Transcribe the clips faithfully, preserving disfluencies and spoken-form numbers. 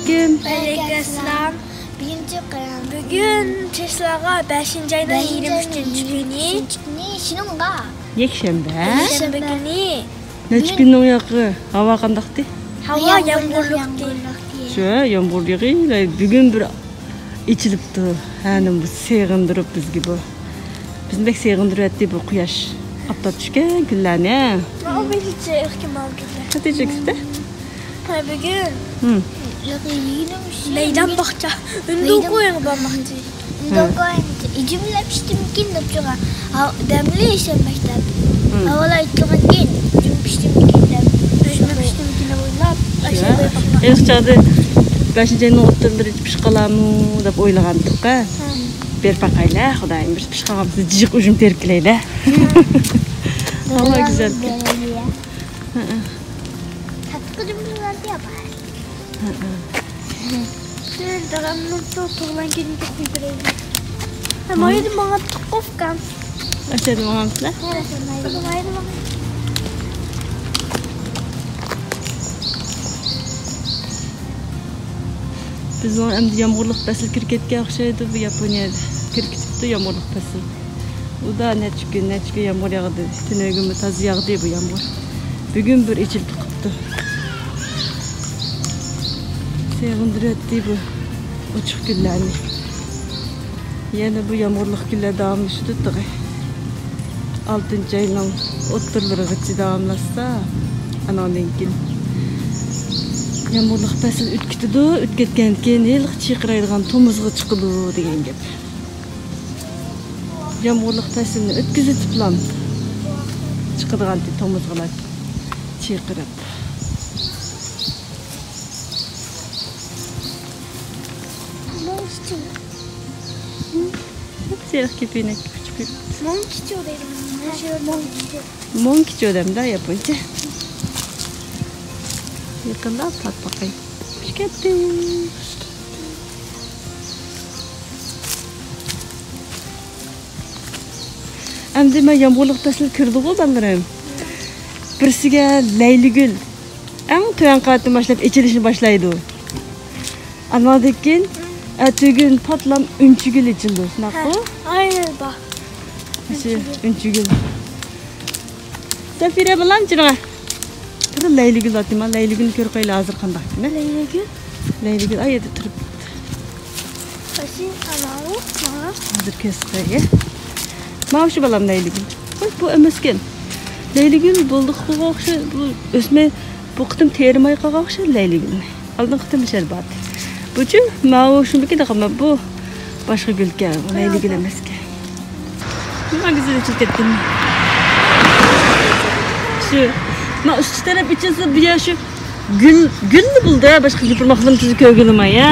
ئەلەيكۇم. ۋەئەلەيكۇم ئەسسالام. بۈگۈن چېسلاغا بەشىنچى ئاينىڭ يىگىرمە ئۈچىنچى كۈنى. كۈنى شۇنىڭغا. يەكشەنبە. يەكشەنبە كۈنى. نەچچە كۈندىن ئۇياققى ھاۋا قانداقتى؟ ھاۋا يامغۇرلۇقتى. شۇ، يامغۇر يېغىۋېرەي. بۈگۈن بىر ئېچىلىپتۇ. ھەنە بۇ سېغىندۇرۇپ بىزگە بۇ. بىزنى بەك سېغىندۇرۇۋەتتى بۇ قۇياش. ئاپتاپ چۈشكەن كۈنلەرنى، ھە؟ ماۋۇ بىزچە ئېھتىمال كۈنلەر. نەتىجە كۈتتى. ھە، بۈگۈن. ھىم. مەيدان باغچە. ئۈندىدارغا بارماقچى. ئۈندىدارغا ئىجىم بىلەن پىشتىمىكىن دەپ تۇرغان. ھا، دەملى ئىشەنمەكتە. ھىم. ھاۋالار ئېيتىلغان كېيىن، ئىجىم پىشتىمىكىن دەپ. ئۈجمە پىشتىمىكىن دەپ ئويلاپ، ئاشۇ قويۇپ باقماقچى. ھېلىقى چاغدا بەشىنچى ئاينىڭ ئوتتۇرىلىرى پىشىپ قالارمۇ دەپ ئويلىغانتۇق، ھە؟ ھە. بېرىپ باقايلى، خۇدايىم، بىر پىشقان بولسا جىق ئۈجۈم تېرىپ كېلەيلى. ھاۋا گۈزەل. ھە، ھە. تاتلىق ئۈجۈم بولغانتى ئاپا. ھە، ھە. شۇ دادامنىڭ تۇغۇلغان كۈنىگە قويۇپ بېرەيلى. ھە، مايدا ماڭاتتۇققۇ ئۇكام. ئاشۇ يەردە ماڭامسىلەر؟ ھە، مايدا ماڭاتتۇق. بىزنىڭ ئەمدى يامغۇرلۇق پەسىل كىرىپ كەتكەن ئوخشايدۇ، بۇ ياپونىيەدە كىرىپ كېتىپتۇ يامغۇرلۇق پەسىل. ئۇدا نەچچە كۈن، نەچچە كۈن يامغۇر ياغدى. تۈنۈگۈنمۇ تازا ياغدى بۇ يامغۇر. بۈگۈن بىر ئېچىلىپ قىپتۇ. سېغىندۇرۇۋەتتى بۇ ئوچۇق كۈنلەرنى. يەنە بۇ يامغۇرلۇق كۈنلەر داۋاملىشىدۇ تېخى. ئالتىنچى ئاينىڭ ئوتتۇرىلىرىغىچە داۋاملاشسا، ئاناندىن كېيىن يامغۇرلۇق پەسىل ئۆتۈپ كېتىدۇ. ئۆتۈپ كەتكەندىن كېيىن ھېلىقى چىرقىرايدىغان تومۇزغا چىقىدۇ دېگەن گەپ. يامغۇرلۇق پەسىلنى ئۆتكۈزۈۋېتىپلا چىقىدىغانتى تومۇزغىلار چىرقىراپ. سېرىق كېپىنەك ئۇچۇپ كېتىپتۇ. مونكىچۇ دەيدۇ. مونكىچۇ. مونكىچۇ دەمدە ياپونچە. يېقىنلاپ تارتىپ باقاي. خۇش كەتتى. ئەمدى مەن يامغۇرلۇق پەسىل كىردىغۇ، بالىلىرىم. بىرسىگە لەيلىگۈل. ئەڭ تۆۋەن قەۋەتتىن باشلاپ ئېچىلىشنى باشلايدۇ. ئانىڭدىن كېيىن ئەتىگۈن پاتلام ئۈنچىگۈل ئېچىلىدۇ، شۇنداققۇ؟ ھە، ئايرىل بار. مۇشۇ ئۈنچىگۈل. سەفىرە بالام، جېنىڭ. بىر لەيلىگۈل ئاتىما، لەيلىگۈلنى كۆرۈپ قويايلى ھازىر قانداق ئىكەن، ھە؟ لەيلىگۈل؟ لەيلىگۈل، ئاي، يەردە تۇرۇپ. قايسى ئاناۋۇ؟ ماڭا. ھازىر كۆرسىتەي. ماۋۇ شۇ بالام لەيلىگۈل. ۋاي، بۇ ئەمەسكەن. لەيلىگۈل بولدى قىلغان ئوخشاش، بۇ ئۆسمەي، بۇ قېتىم تېرىماي قالغان ئوخشاش لەيلىگۈلنى. ئالدىنقى قېتىم شەربەت. بۇچۇ، ماۋۇ شۇمىكىن دەقمە، بۇ باشقا گۈلكەن، بۇ لەيلىگۈل ئەمەسكەن. نېمە گۈزەل ئېچىلىپ كەتتىم. شۇ، ما ئۈستى تەرەپ ئېچىلسا، بۇ يەر شۇ گۈل، گۈللا بولدى، باشقا يوپۇرماقلىرىنى تۈزۈك كۆرگىلىماي، يا.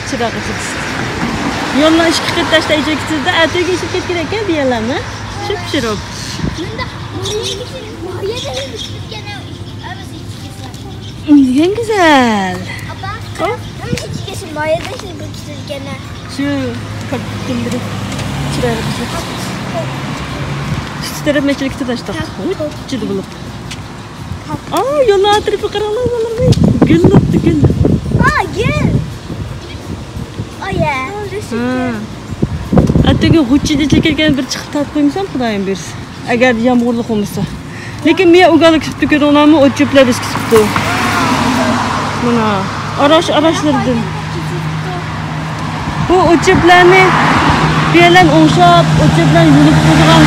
چىراغ ئېچىلسا. يولنىڭ ئىككى قېتى تاشتا ئېچىلىپ كېتىدۇ، ئەتىگە ئېچىلىپ كەتكەن ئىكەن بۇ يەرلەرمۇ. شۇپ-شۇرۇپ. نېمە دېگەن گۈزەل. ئاپا، قارا، ھەممىسى چىقىشى مايدا شۇنى بىر كىشىلىكەن. شۇ كاپىتتىن بىرى چىرايلىق قىز. ئۈستى تەرەپ مەچىلىك تاشلىق. ئۇچىدا بولۇپ. ئا، يولنىڭ ئەتراپىغا قاراڭلار، بالىلار. گۈل بوپتۇ، گۈل. ئا، گۈل. ئايە. ھا. ئەتىگۈن غۇچچىدا ئېچىلىپ كەتكەن بىر چىقىپ تارتىپ قويمىسام، خۇدايىم بۇيرۇسا. ئەگەر يامغۇرلۇق بولمىسا. لېكىن مېيە ئۇگالىق كېتىپتۇ، كۆردۈڭلارمۇ؟ ئوت چۆپلەر بېسىپ كېتىپتۇ. مانا، ئاراش، ئاراشلىرىدىن. بۇ ئوت چۆپلەرنى بۇ يەرلەرنى ئوڭشاپ، ئوت چۆپلەرنى يۇلۇپ قويىدىغان.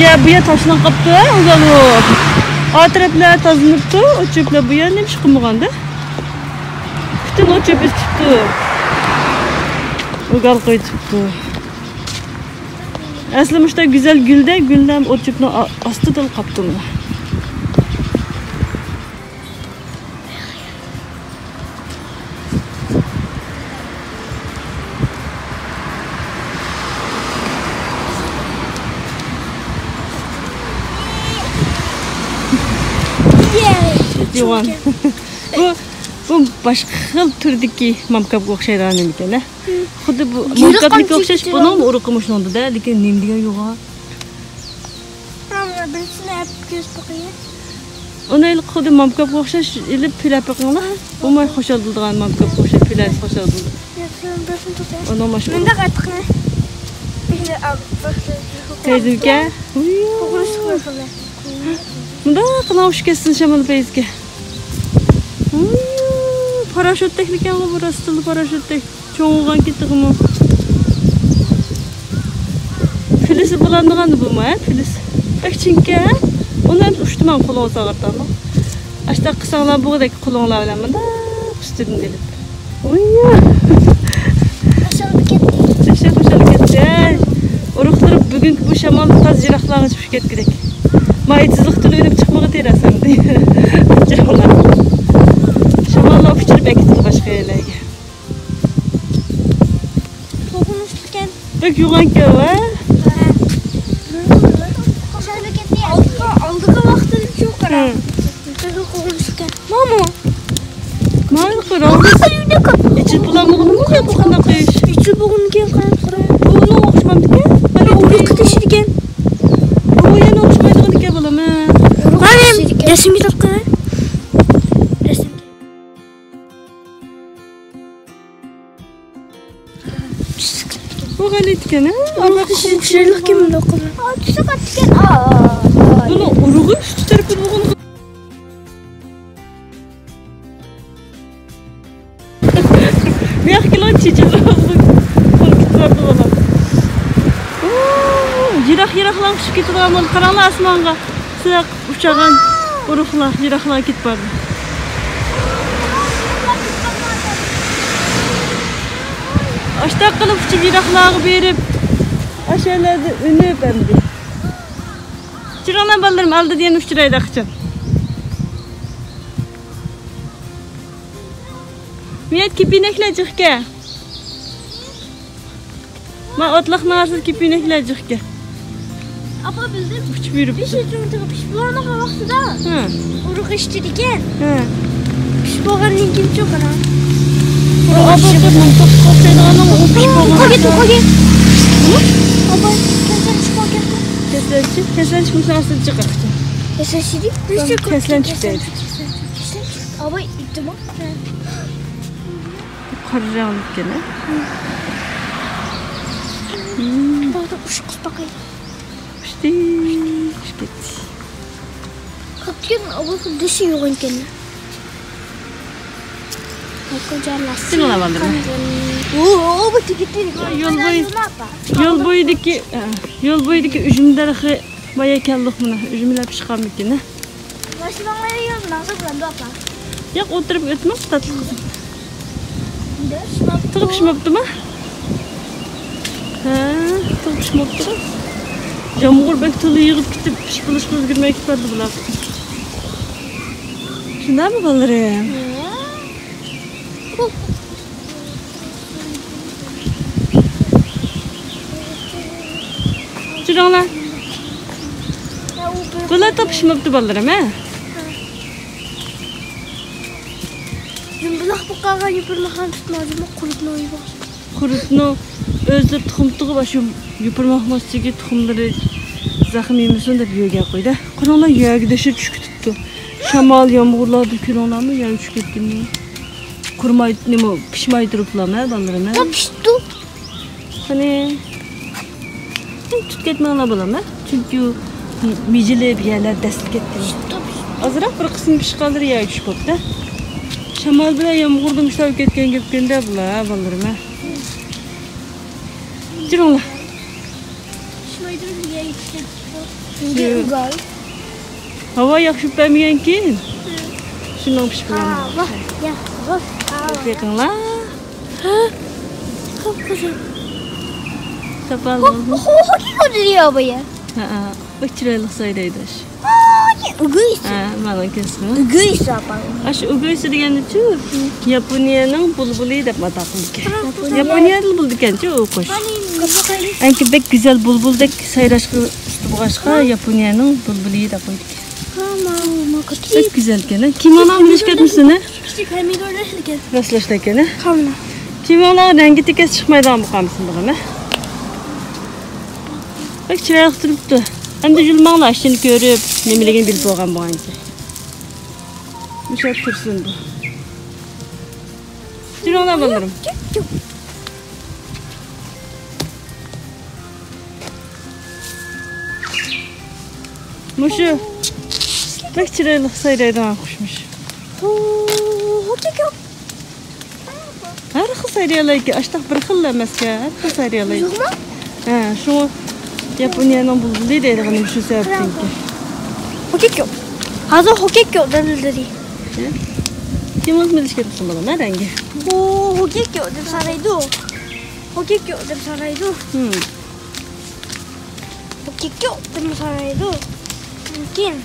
يا، بۇ يەر تاشلىنىپ قاپتۇ، ھە، ئۇگالىق. ئا تەرەپلەر تازىلىنىپتۇ، ئوت چۆپلەر بۇ يەرنى ھېچ قىلمىغاندا. پۈتۈن ئوت چۆپ ئۆسۈپ كېتىپتۇ. ئۇگال قويۇپ تۇرۇپتۇ. ئەسلى مۇشۇنداق گۈزەل گۈلدە، گۈللەر ئوت چۆپنىڭ ئا-، ئاستىدا قاپتۇ. يوغان. بۇ، بۇ باشقا خىل تۈردىكى مامكاپقا ئوخشايدىغان نېمىكەن، ھە؟ خۇددى بۇ مامكاپنىڭكىگە ئوخشاش، بۇنىڭمۇ ئۇرۇقى مۇشۇنىڭدا-دە، لېكىن نېمە دېگەن يوغان؟ ھە، مانا بىرسىنى ئەپ كۆرۈپ باقايلى. ئۇنى ئېلىپ خۇددى مامكاپقا ئوخشاش ئېلىپ پىلەپ بېقىڭلار. بۇمۇ خۇشال بولىدىغان مامكاپقا ئوخشاش پىلەنسە خۇشال بولىدۇ. ئۇنىڭ ماشىنا. مۇنداق ئاتقىنى. پەيزىمكە. مۇنداق قىلىڭ ئۇچۇپ كەتسۇن شامال پەيزىكە. پاراشوتتەكمىكەن بۇ راستلا پاراشوتتەك. چوڭ بولغانكى تېخىمۇ. پىلىسى بولامدىغان بۇمۇ، ھە؟ پىلىس. بەك چىڭكەن، ھە؟ ئۇنى ھەم ئۇشتۇماڭ قولىڭىزغا ئاغرىتامدۇ. ئاشتاق قىلساڭلار بۇغدەك قولۇڭلار بىلەن مۇنداق ئۈستىدىن ئېلىپ. ئۇييا. خۇشال كەتتى. خۇشال كەتتى. ھەي. ئۇرۇقلىرى بۈگۈنكى بۇ شامالدا تازا يىراقلارغا چۈشۈپ كەتكۈدەك. مايتىزلىق تۈرى ئۆنۈپ چىقمىغا تېرەسەمدى. شاماللار ئۇچۇرۇپ ئەكېتىدۇ باشقا يەرلەرگە. توغرىلىشىدىكەن. بەك يوغانكەن ۋە. ئالدىغا، ئالدىغا ۋاقتىدا شۇ قارا. توغرىلىشىدىكەن. مامۇ. ماڭا قارا. ئىچى بۇلامىغىنىمۇ يوق قانداق قىش. ئىچى بۇغۇنكەن قاراپ قارا. بۇنىڭ ئوخشىمامدىكەن. بۇ قىتىشىدىكەن. بۇ يەنە ئوخشىمايدىغان ئىكەن بالام. قارا، رەسىمگە تارتقان. رەسىم. بۇ غەلىتىكەن، ھە؟ ئۇنىڭ چىرايلىقكەن بۇنداق قىلىپ. ئا، تۈسى قاتتىكەن. ئا، ئا، ئا. بۇنىڭ ئۇرۇقى ئۈستى تەرىپى بولغان. بۇياققا كېلىڭ، چېچىلىپ قول كېتىۋاتىدۇ بالام. ئۇ، يىراق-يىراقلار ئۇچۇپ كېتىدىغان بولدى. قاراڭلار ئاسمانغا. سىلەر ئۇچىدىغان ئۇرۇقلار يىراقلارغا كېتىپ باردى. ئاشتاق قىلىپ ئۇچۇپ يىراقلارغا بېرىپ، ئاشۇ يەرلەردە ئۈنۈپ ئەمدى. چىراڭلار بالىلىرىم، ئالدىدا يەنە ئۇچرايدۇ قاچان. مىيەت كېپىنەكلەر جىقكە. ما ئوتلاقنىڭ ئارىسىدا كېپىنەكلەر جىقكە. ئاپا، بىلدىم. ئۇچۇپ يۈرۈپتۇ. بىز شۇنىڭ پىشىپ بولغان ۋاقتىدا ھە. ئۇرۇق ئىچىدىكەن. ھە. پىشىپ بولغاندىن كېيىن شۇ قاراڭ. ئۇ ئاپا، بىر مىڭ توققۇز يۈز توقسان ئۇ پىشىپ بولغان. قويۇڭ، قويۇڭ. ئاپا، كەسلەنچۈك قويۇڭ. كەسلەنچۈك، كەسلەنچۈك مۇشۇنىڭ ئاستىدا جىق ئىكەن. كەسلەنچۈك دېدى. كەسلەنچۈك دەيدۇ. كەسلەنچۈك. ئاپا، ئېيتتىمۇ. قارا رەڭلىككەن، ھە؟ مم. باغدا ئۇشقۇس باقاي. ئۇشتى، ئۇشۇپ كەتتى. قاپتىكەن، ئۇ دىشى يوغان ئىكەن. سىڭىلىۋالدىم. ئۇ، ئۇ، بۇ تېگىپ يول بويى، يول بويىدىكى، يول بويىدىكى ئۈجمە دەرىخى بايا كەلدۇق مانا. ئۈجمىلەر پىشقانمىكىن، ھە؟ ماشىناڭلار يولدا ماڭسا بولامدۇ، ئاپا؟ ياق، ئولتۇرۇپ ئۆتمەڭ، تاتلىق قىزىم. تېخى پىشماپتۇ. تېخى پىشماپتىما؟ ھە، تېخى پىشماپتۇ. يامغۇر بەك تولا يېغىپ كېتىپ، پىشىپ بولۇشقا ئۈلگۈرمەي كېتىۋاتىدۇ بۇلار. شۇنداقمۇ، بالىلىرىم؟ ھە. جۈرۈڭلار. بۇلار تېخى پىشماپتۇ، بالىلىرىم، ھە؟ جۇمبىلاق بولۇپ قالغان يوپۇرماقلارنى تۇتماڭ، جۇمبىلاق قۇرۇتنى ئويۇپ. قۇرۇتنىڭ ئۆزى تۇخۇم تۇغۇپ، شۇ يوپۇرماق ماستىكى تۇخۇملىرى زەخىم يېمىسۇن دەپ يۆگەپ قويدى. قاراڭلار، يەرگە دەھشەت چۈشۈپ كېتىپتۇ. شامال، يامغۇرلاردا كۆرۈڭلارمۇ، يەرگە چۈشۈپ كەتكىنىنى. قۇرۇماي، نېمە، پىشماي تۇرۇپلامۇ، بالىلىرىم؟ پىشتۇ. قېنى، تۇتۇپ كەتمەڭلار، بالام، ھە؟ چۈنكى مىجىلىپ يەرلەر دەسسىلىپ كەتكەن. ئازراق بىر قىسمى پىشقانلىرى يەرگە چۈشۈپ قاپتۇ. شامال بىلەن يامغۇردا مۇشۇنداق كەتكەن گەپكەندە بۇلار، بالىلىرىم، ھە؟ جۈرۈڭلار. شۇ ھاۋا ياخشى بەرمىگەنكىن، شۇنىڭ پىشقان. ھاۋا، ياخشى. بېقىڭلار. ھە؟ قاپقىزىل. تاپالدىڭىزمۇ؟ ھە، ھە. بەك چىرايلىق سايرايدۇ. ھە، مانا كۆرسىڭىز. ئاشۇ ئۇگۇيسى دېگەننىچۇ، ياپونىيەنىڭ بۇلبۇلى دەپ ئاتاق قىلىدىكەن. ياپونىيەدىلا بولىدىكەنچۇ ئۇ قۇش. ئەنكى بەك گۈزەل بۇلبۇلدەك سايراشقا ئۇستا بولغاچقا، ياپونىيەنىڭ بۇلبۇلى دەپ قويدىكەن. بەك گۈزەلكەن، ھە؟ كىيىمىڭلارنى بىلىشىپ كەتمىسىنە. كىچىك پەمىدۇر ئىكەن. راسلاشتىكەن، ھە؟ كىيىمىڭلار رەڭگى تېكەس چىقمايدىغان بولۇپ قالمىسۇن، بالام، ھە؟ بەك چىرايلىق تۇرۇپتۇ. ئەمدى يۈرمەڭلار، ئىچىنى كۆرۈپ، نېمىلىكىنى بىلىپ بولغان بولغانكى. مۇشۇ يەردە تۇرسۇن بۇ. جۈرۈڭلار بالىلىرىم. مۇشۇ بەك چىرايلىق سايرايدىغان قۇشمۇش. ھەر خىل سايرايلايكى، ئاشتاق بىر خىل ئەمەسكەن، ھەر خىل سايرايلايكى. يوقمۇ؟ ھە، شۇ ياپونىيەنىڭ بۇلبۇلى دەيدىغىنى شۇ سەۋەبتىنكى. ھوككىكيو. ھازىر ھوككىكيو دەلدىدى. كىمىز بىلىش كېرەكسىڭ بالام، ھە رەڭگى. ئۇ ھوككىكيو دەپ سارايدۇ. ھوككىكيو دەپ سارايدۇ. ھىم. ھوككىكيو دەپ سارايدۇ. لېكىن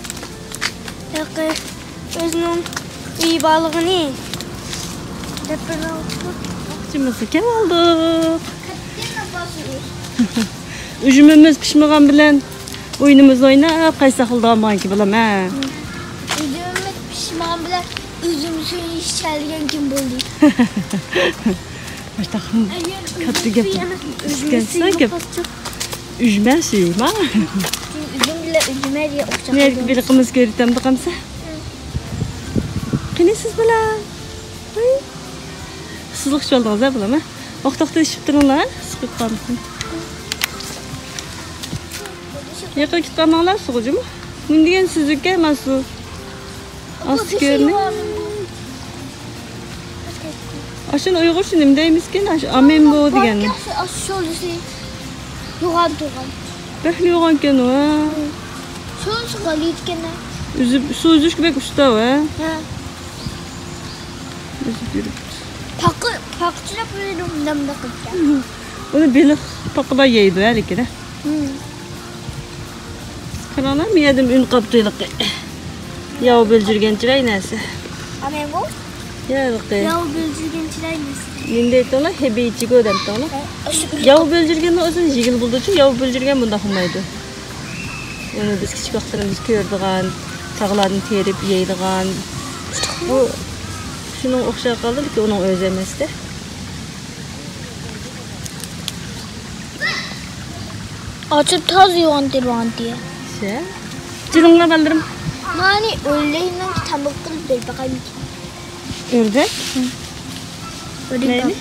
ھېلىقى ئۆزىنىڭ ئۆيى بارلىقىنى دەپ بېرىۋاتىدۇ. جىمىسى كەلدۇق. ئۈجمىمىز پىشمىغان بىلەن ئويۇنىمىزنى ئويناپ قايتساق بولىدىغان بولغانكى بالام، ھە. ئۈجمىمىز پىشمىغان بىلەن ئۈجمە سۈيىنى ئىچەلىگەن كىم بولدى؟ ماشتاقنىڭ كاتتىگەپ ئىسكەنسە گەپ. ئۈجمە سۈيى ما. ئۈجمە بىلەن ئۈجمە دېگەن ئوخشاش. نېرىكى بېلىقىمىز كۆرۈتەمدۇ قامسا؟ قېنى سىز بىلەن. سىزلىق چالدىڭىز ھە بۇلام ھە؟ توختاپ تۇرۇشۇپ تۇرۇڭلار، سىقىپ قالمىسۇن. يېقىن كېتىپ قالماڭلار سۇغا جۇمۇ. مۇن دېگەن سۈزۈككەن مانا سۇ. ئاستى كۆرۈنۈپ. ئاشۇنى ئۇيغۇرچە نېمە دەيمىزكىن؟ ئاشۇ ئامېمبو دېگەننى. ئاشۇ شولىسى يوغان تۇرغان. بەكلا يوغانكەن ئۇ ھە. شولىسى غالىيدىكەن ھە. ئۈزۈپ، سۇ ئۈزۈشكە بەك ئۇستا ھە. ھە. ئۈزۈپ يۈرۈپتۇ. پاقا، پاقا چىلاپ يۈرىدۇ مۇنداق مۇنداق قىلىپ. ئۇنى بېلىق پاقىلار يەيدۇ ھە لېكىن ھە. قاراڭلار، مۇ يەردىمۇ ئۈن قاپتۇ ھېلىقى. ياۋا بۆلجۈرگەن چىراي نەرسە. ئامېمبو؟ يا ھېلىقى. ياۋا بۆلجۈرگەن چىراي نەرسە. نېمە دەيتتىڭلار؟ ھېبېيچىگو دەمتىڭلار. ياۋا بۆلجۈرگەننىڭ ئۆزىنى يېگىلى بولىدۇچۇ، ياۋا بۆلجۈرگەن بۇنداق قىلمايدۇ. ئۇنى بىز كىچىك ۋاقىتلىرىمىزدا كۆرىدىغان، تاغلاردىن تېرىپ يەيدىغان. بۇ شۇنىڭغا ئوخشاپ قالدى، لېكىن ئۇنىڭ ئۆزى ئەمەستە. ئاچۇ تازا يوغان تېرىۋالغانتى. شە؟ جېنىڭلار بالىلىرىم. مانى ئۆيلەيمەن، تاماق قىلىپ بېرىپ باقايمىكىن. ئۆردەك؟ مەيلى.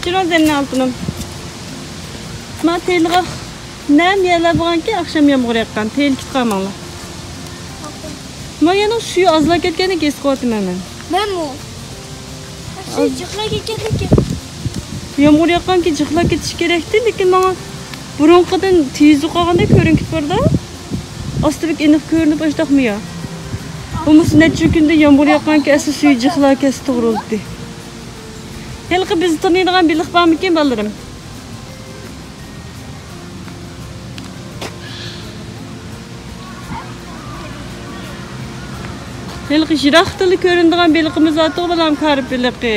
جېنىڭ سېنىڭ ئالتۇنۇم. ما تېلىغا نەم يەرلەر بولغانكى ئاخشام يامغۇر ياغقان، تېلىكىپ قالماڭلار. ما يەنە سۈيى ئازلا كەتكەندەك ھېس قىلىۋاتىمەن مەن. مەنمۇ. سۈيى جىقلا كەتكەندەك. يامغۇر ياغقانكى جىقلا كېتىشى كېرەكتى، لېكىن ماڭا بۇرۇنقىدىن تېزلىك قالغاندەك كۆرۈنۈپ باردا. ئاستى بەك ئېنىق كۆرۈنۈپ ئاشتاقمۇ يا؟ بولمىسا نەچچە كۈندىن يامغۇر ياغقانكى ئەسلى سۈيى جىقلا كەتسە توغرا بولاتتى. ھېلىقى بىز تونۇيدىغان بېلىق بارمىكىن بالىلىرىم؟ ھېلىقى يىراقتىنلا كۆرۈنىدىغان بېلىقىمىز بارتۇغۇ بالام، كارپ بېلىقى.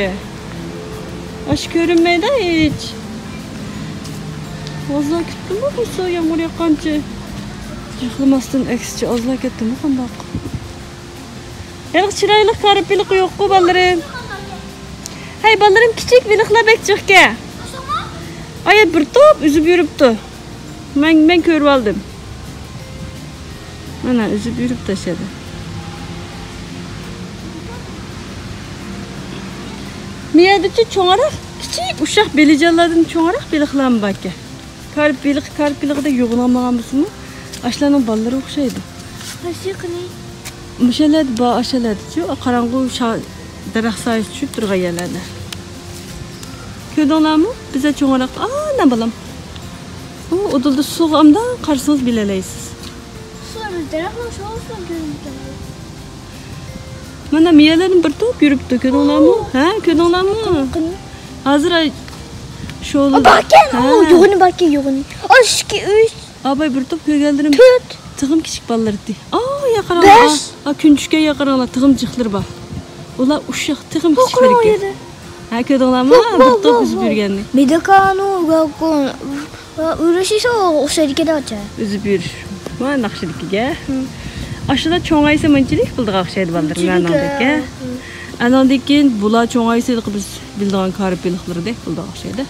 ئاشۇ كۆرۈنمەيدۇ ھېچ. ئازلا كەتتىمۇ بۇ سۇ يامغۇر ياغقانچە؟ يىغلىماستىن ئەكسىچە ئازلا كەتتىمۇ قانداق؟ ھېلىقى چىرايلىق كارپ بېلىقى يوققۇ بالىلىرىم. ھەي بالىلىرىم، كىچىك بېلىقلار بەك جىقكەن. ئايا بىر توپ ئۈزۈپ يۈرۈپتۇ. مەن، مەن كۆرۈۋالدىم. مانا ئۈزۈپ يۈرۈپتۇ ئاشۇ يەردە. بۇ يەردىچۇ چوڭراق، كىچىك ئۇششاق بېلىجانلاردىن چوڭراق بېلىقلارمۇ باركەن. كارپ بېلىقى، كارپ بېلىقىدەك يوغىنالمىغان بولسىمۇ، ئاشۇلارنىڭ بالىلىرى ئوخشايدۇ. قايسى قېنى؟ مۇشۇلاردا بار، ئاشۇلاردا شۇ قاراڭغۇ شا-، دەرەخ سايىسى چۈشۈپ تۇرغان يەرلەردە. كۆردۈڭلارمۇ؟ بىزدە چوڭراق، ئانا بالام. ئۇ ئۇدۇلدا سۇغا ئامدا قارىسىڭىز بىلەلەيسىز. سۇ ئەمەس، دەرەخنىڭ شولىسىدىن كۆرۈنۈپ تۇرىدۇ. مانا مىيەلەردىن بىر توپ يۈرۈپتۇ، كۆردۈڭلارمۇ؟ ھە، كۆردۈڭلارمۇ؟ قېنى، قېنى؟ ھازىر ئاي، شۇ ئا، باركەن، ھە. ئۇ يوغىنى باركەن، يوغىنى. ئا، ئىككى، ئۈچ. ئاباي بىر توپ كۆرگەنلىرىم تۆت. تېخىمۇ كىچىك بالىلىرىدى. ئا، يا قاراڭ، بەش. ئا، ئا، كۈن چۈشكەن يا قاراڭلار، تېخىمۇ جىقلىرى بار. ئۇلار ئۇششاق، تېخىمۇ كىچىكلىرىكەن. ھە، كۆردۈڭلارمۇ؟ بىر توپ ئۈزۈپ يۈرگەننى. مېداكانۇ، ۋە ئۇرۇشىسا ئوخشايدىكەن ئاچا. ئۈزۈپ يۈرۈش. ما ناخشىدىكىگە. ھە. ئاشۇلار چوڭايسا مۇنچىلىك بولىدىغان ئوخشايدۇ بالىلىرىم، مۇنچىلىك، ئانىڭدەك، ھە. ھە. ئانىڭدىن كېيىن بۇلار چوڭايسا ھېلىقى بىز بىلىدىغان كارپ بېلىقلىرىدەك بولىدىغان ئوخشايدۇ. ھە.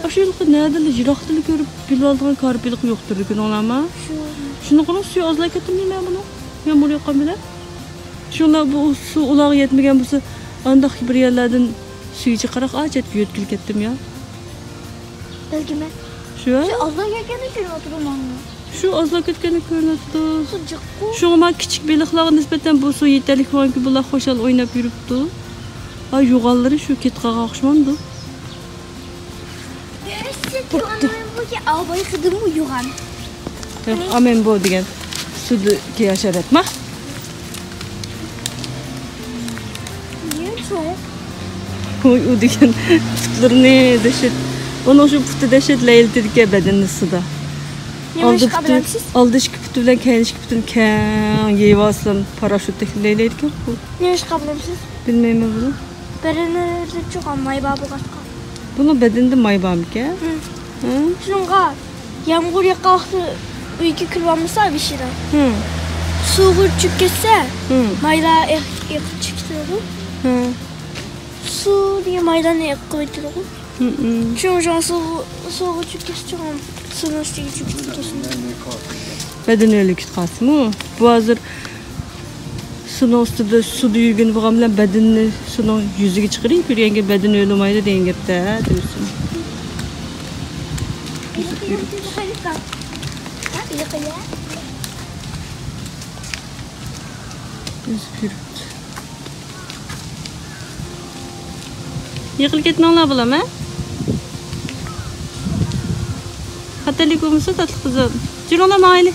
ئاشۇ ھېلىقى نەدىلا، يىراقتىلا كۆرۈپ بىلىۋالىدىغان كارپ بېلىق يوقتۇر، كۆردۈڭلارمۇ؟ شۇ. شۇنىڭغىمۇ سۈيى ئازلاپ كەتتىمۇ دەيمەن بۇنىڭ؟ يامغۇر ياغقان بىلەن. شۇڭلار بۇ سۇ ئۇلارغا يەتمىگەن بولسا، ئانداق بىر يەرلەردىن سۈيى چىقاراق ئاچەتكە يۆتكىلىپ كەتتىم يا. بەلكىم مەن شۇ شۇ ئازلاپ كەتكەندە كۆرۈنۈۋاتىدۇ ماڭا. شۇ ئازلاپ كەتكەندە كۆرۈنۈۋاتىدۇ. سۇ جىققۇ. شۇڭا ما كىچىك بېلىقلارغا نىسبەتەن بۇ سۇ يېتەرلىك بولغانكى، بۇلار خۇشال ئويناپ يۈرۈپتۇ. ھا، يوغانلىرى شۇ كېتىقاغا ئوخشىمامدۇ؟ بوپتۇ. ئالبايقىدىمۇ يوغان. يوق، ئامېنبو دېگەن سۇدىكى ھاشارات ما؟ نېمە چوڭ؟ ۋوي، ئۇ دېگەن پۇتلىرىنى دەھشەت. ئۇنىڭ شۇ پۇتى دەھشەت لەيلىتىدىكەن بەدىنىنى سۇدا. نېمە ئالدى ئىشقا پۇتى، بىلەمسىز؟ ئالدى ئىككى پۇتى بىلەن كەينى ئىككى پۇتىنى كەڭ يېيىۋالسىلا پاراشوتتەك لەيلەيدىكەن بۇ. نېمە ئىشقا بىلەمسىز؟ بىلمەيمەن بۇنى. بەدىنىدە چوقۇم ماي بار بولغاچقا. بۇنىڭ بەدىنىدە ماي بارمىكەن؟ ھە. ھە؟ شۇنىڭغا يامغۇر ياغقان ۋاقتى ئۆيگە كىرىۋالمىسا بېشىدا. ھە. سۇغا چۈشۈپ كەتسە، ھە، مايلار ئېق-، ئېقىپ چىقىپ كېتىدۇ. ھە. سۇ دېگەن مايلارنى ئېقىپ قويۇۋېتىدۇ. ھە، ھە. شۇڭا، شۇڭا سۇغا، سۇغا چۈشۈپ كەتسە، شۇڭا سۇنىڭ ئۈستىگە چۈشۈپ كېتىدۇ. بەدىنى ئۆلۈپ كېتىپ قالسىمۇ؟ بۇ ھازىر سۇنىڭ ئۈستىدە سۇدا يۈرگىنى بولغان بىلەن بەدىنىنى سۇنىڭ يۈزىگە چىقىرىپ يۈرگەنگە بەدىنى ئۆلمەيدۇ دېگەن گەپتە، دېمىسۇن. ئۈزۈپ يۈرۈپتۇ. يىقىلىپ كەتمەڭلار بالام، ھە؟ خەتەرلىك بولمىسۇن، تاتلىق قىزىم. جۈرۈڭلار ماڭايلى.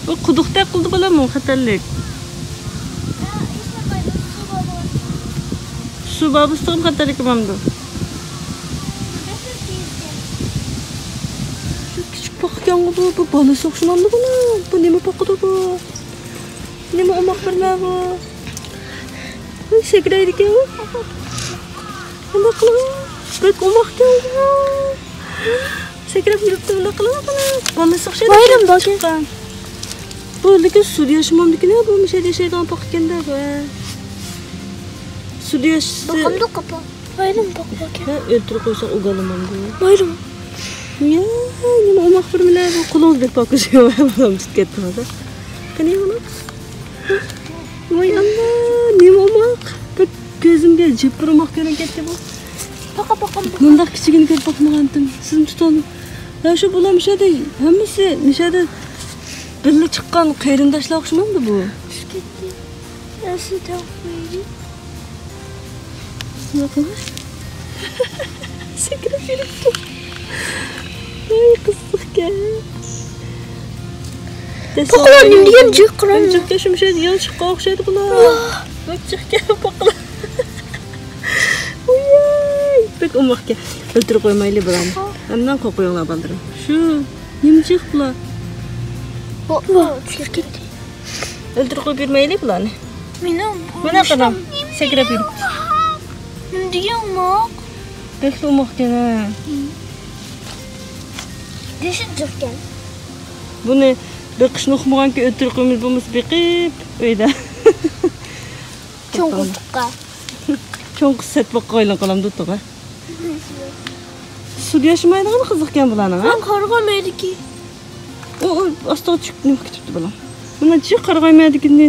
بۇ قۇدۇقتەك قىلدى بالام، بۇ خەتەرلىك. سۇ بار بولسىغۇ خەتەرلىك بولمامدۇ؟ شۇ كىچىك پاقىكەنغۇ بۇ، بۇ بالىسى ئوخشىمامدۇ بۇنىڭ؟ بۇ نېمە پاقىدۇ بۇ؟ نېمە ئوماق بىر مە بۇ؟ ۋاي، سەكرەيدىكەن. نېمە قىلىڭ؟ بەك ئوماقكەن بۇ. سەكرەپ يۈرۈپتۇ، بۇنداق قىلىڭ، قىلىڭ. بالىسى ئوخشايدۇ. بايرام بار. چىققان. بۇ لېكىن سۇدا ياشىمامدىكىن، بۇ مۇشۇ يەردە ياشايدىغان پاقىكەن-دە بۇ. سۇدا ياشىسا. باقامدۇ قاپا. بايرام باقماكەن. ھە، ئۆلتۈرۈپ قويساق ئۇگالىمامدۇ. بايرام. يا، نېمە ئوماق بىر مىلە بۇ قولىڭىز بەك پاكىز يوق. بالام تۇتۇپ كەتتىڭىز. قېنى بۇنى؟ ۋاي ئاللا، نېمە ئوماق. بىر كۆزۈمگە جىپپىر ئوماق كۆرۈنۈپ كەتتى بۇ. پاقا، پاقا، پاقا. مۇنداق كىچىكىنى كۆرۈپ باقمىغانتىم. سىزمۇ تۇتۇۋالدىم. يا شۇ بۇلار مۇشۇ يەردە ھەممىسى مۇشۇ يەردە بىللە چىققان قېرىنداشلار ئوخشىمامدۇ بۇ؟ چۈشۈپ كەتتى. يا شۇ تەۋەپ قويايلى. نېمە قىلىش؟ سەكرەپ يۈرۈپتۇ. ۋاي، قىزىقكەن. پاقىلار نېمە دېگەن جىق قىلىڭ. جىقكەن شۇ مۇشۇ يەردە يېڭى چىققان ئوخشايدۇ بۇلار. ۋاھ. بەك جىقكەن پاقىلار. ۋاي، بەك ئوماقكەن. ئۆلتۈرۈپ قويمايلى بۇلارنى. ئەمدى قوقۇيۇڭلار بالىلىرىم. شۇ نېمە جىق بۇلار؟ بۇ، بۇ چۈشۈپ كەتتى. ئۆلتۈرۈپ قويۇپ يۈرمەيلى بۇلارنى. مېنىڭ مانا قاراڭ، سەكرەپ يۈرۈپتۇ. نېمە دېگەن ئوماق؟ بەكلا ئوماقكەن ھە. دېشى جىقكەن. بۇنى بېقىشنى ئۇقمىغانكى ئۆلتۈرۈپ قويىمىز، بولمىسا بېقىپ ئۆيدە. چوڭ قىزىققا. چوڭ قىز سەت باققا ئايلىنىپ قالامدۇ توغرا. سۇدا ياشىمايدىغان قىزىقكەن بۇلارنىڭ ھە؟ قارىغۇ مەيدىكى. ئۇ، ئۇ ئاستىغا چۈشۈپ نېمە كېتىپتۇ بالا. مانا چىق قارىغايمەدىكىنى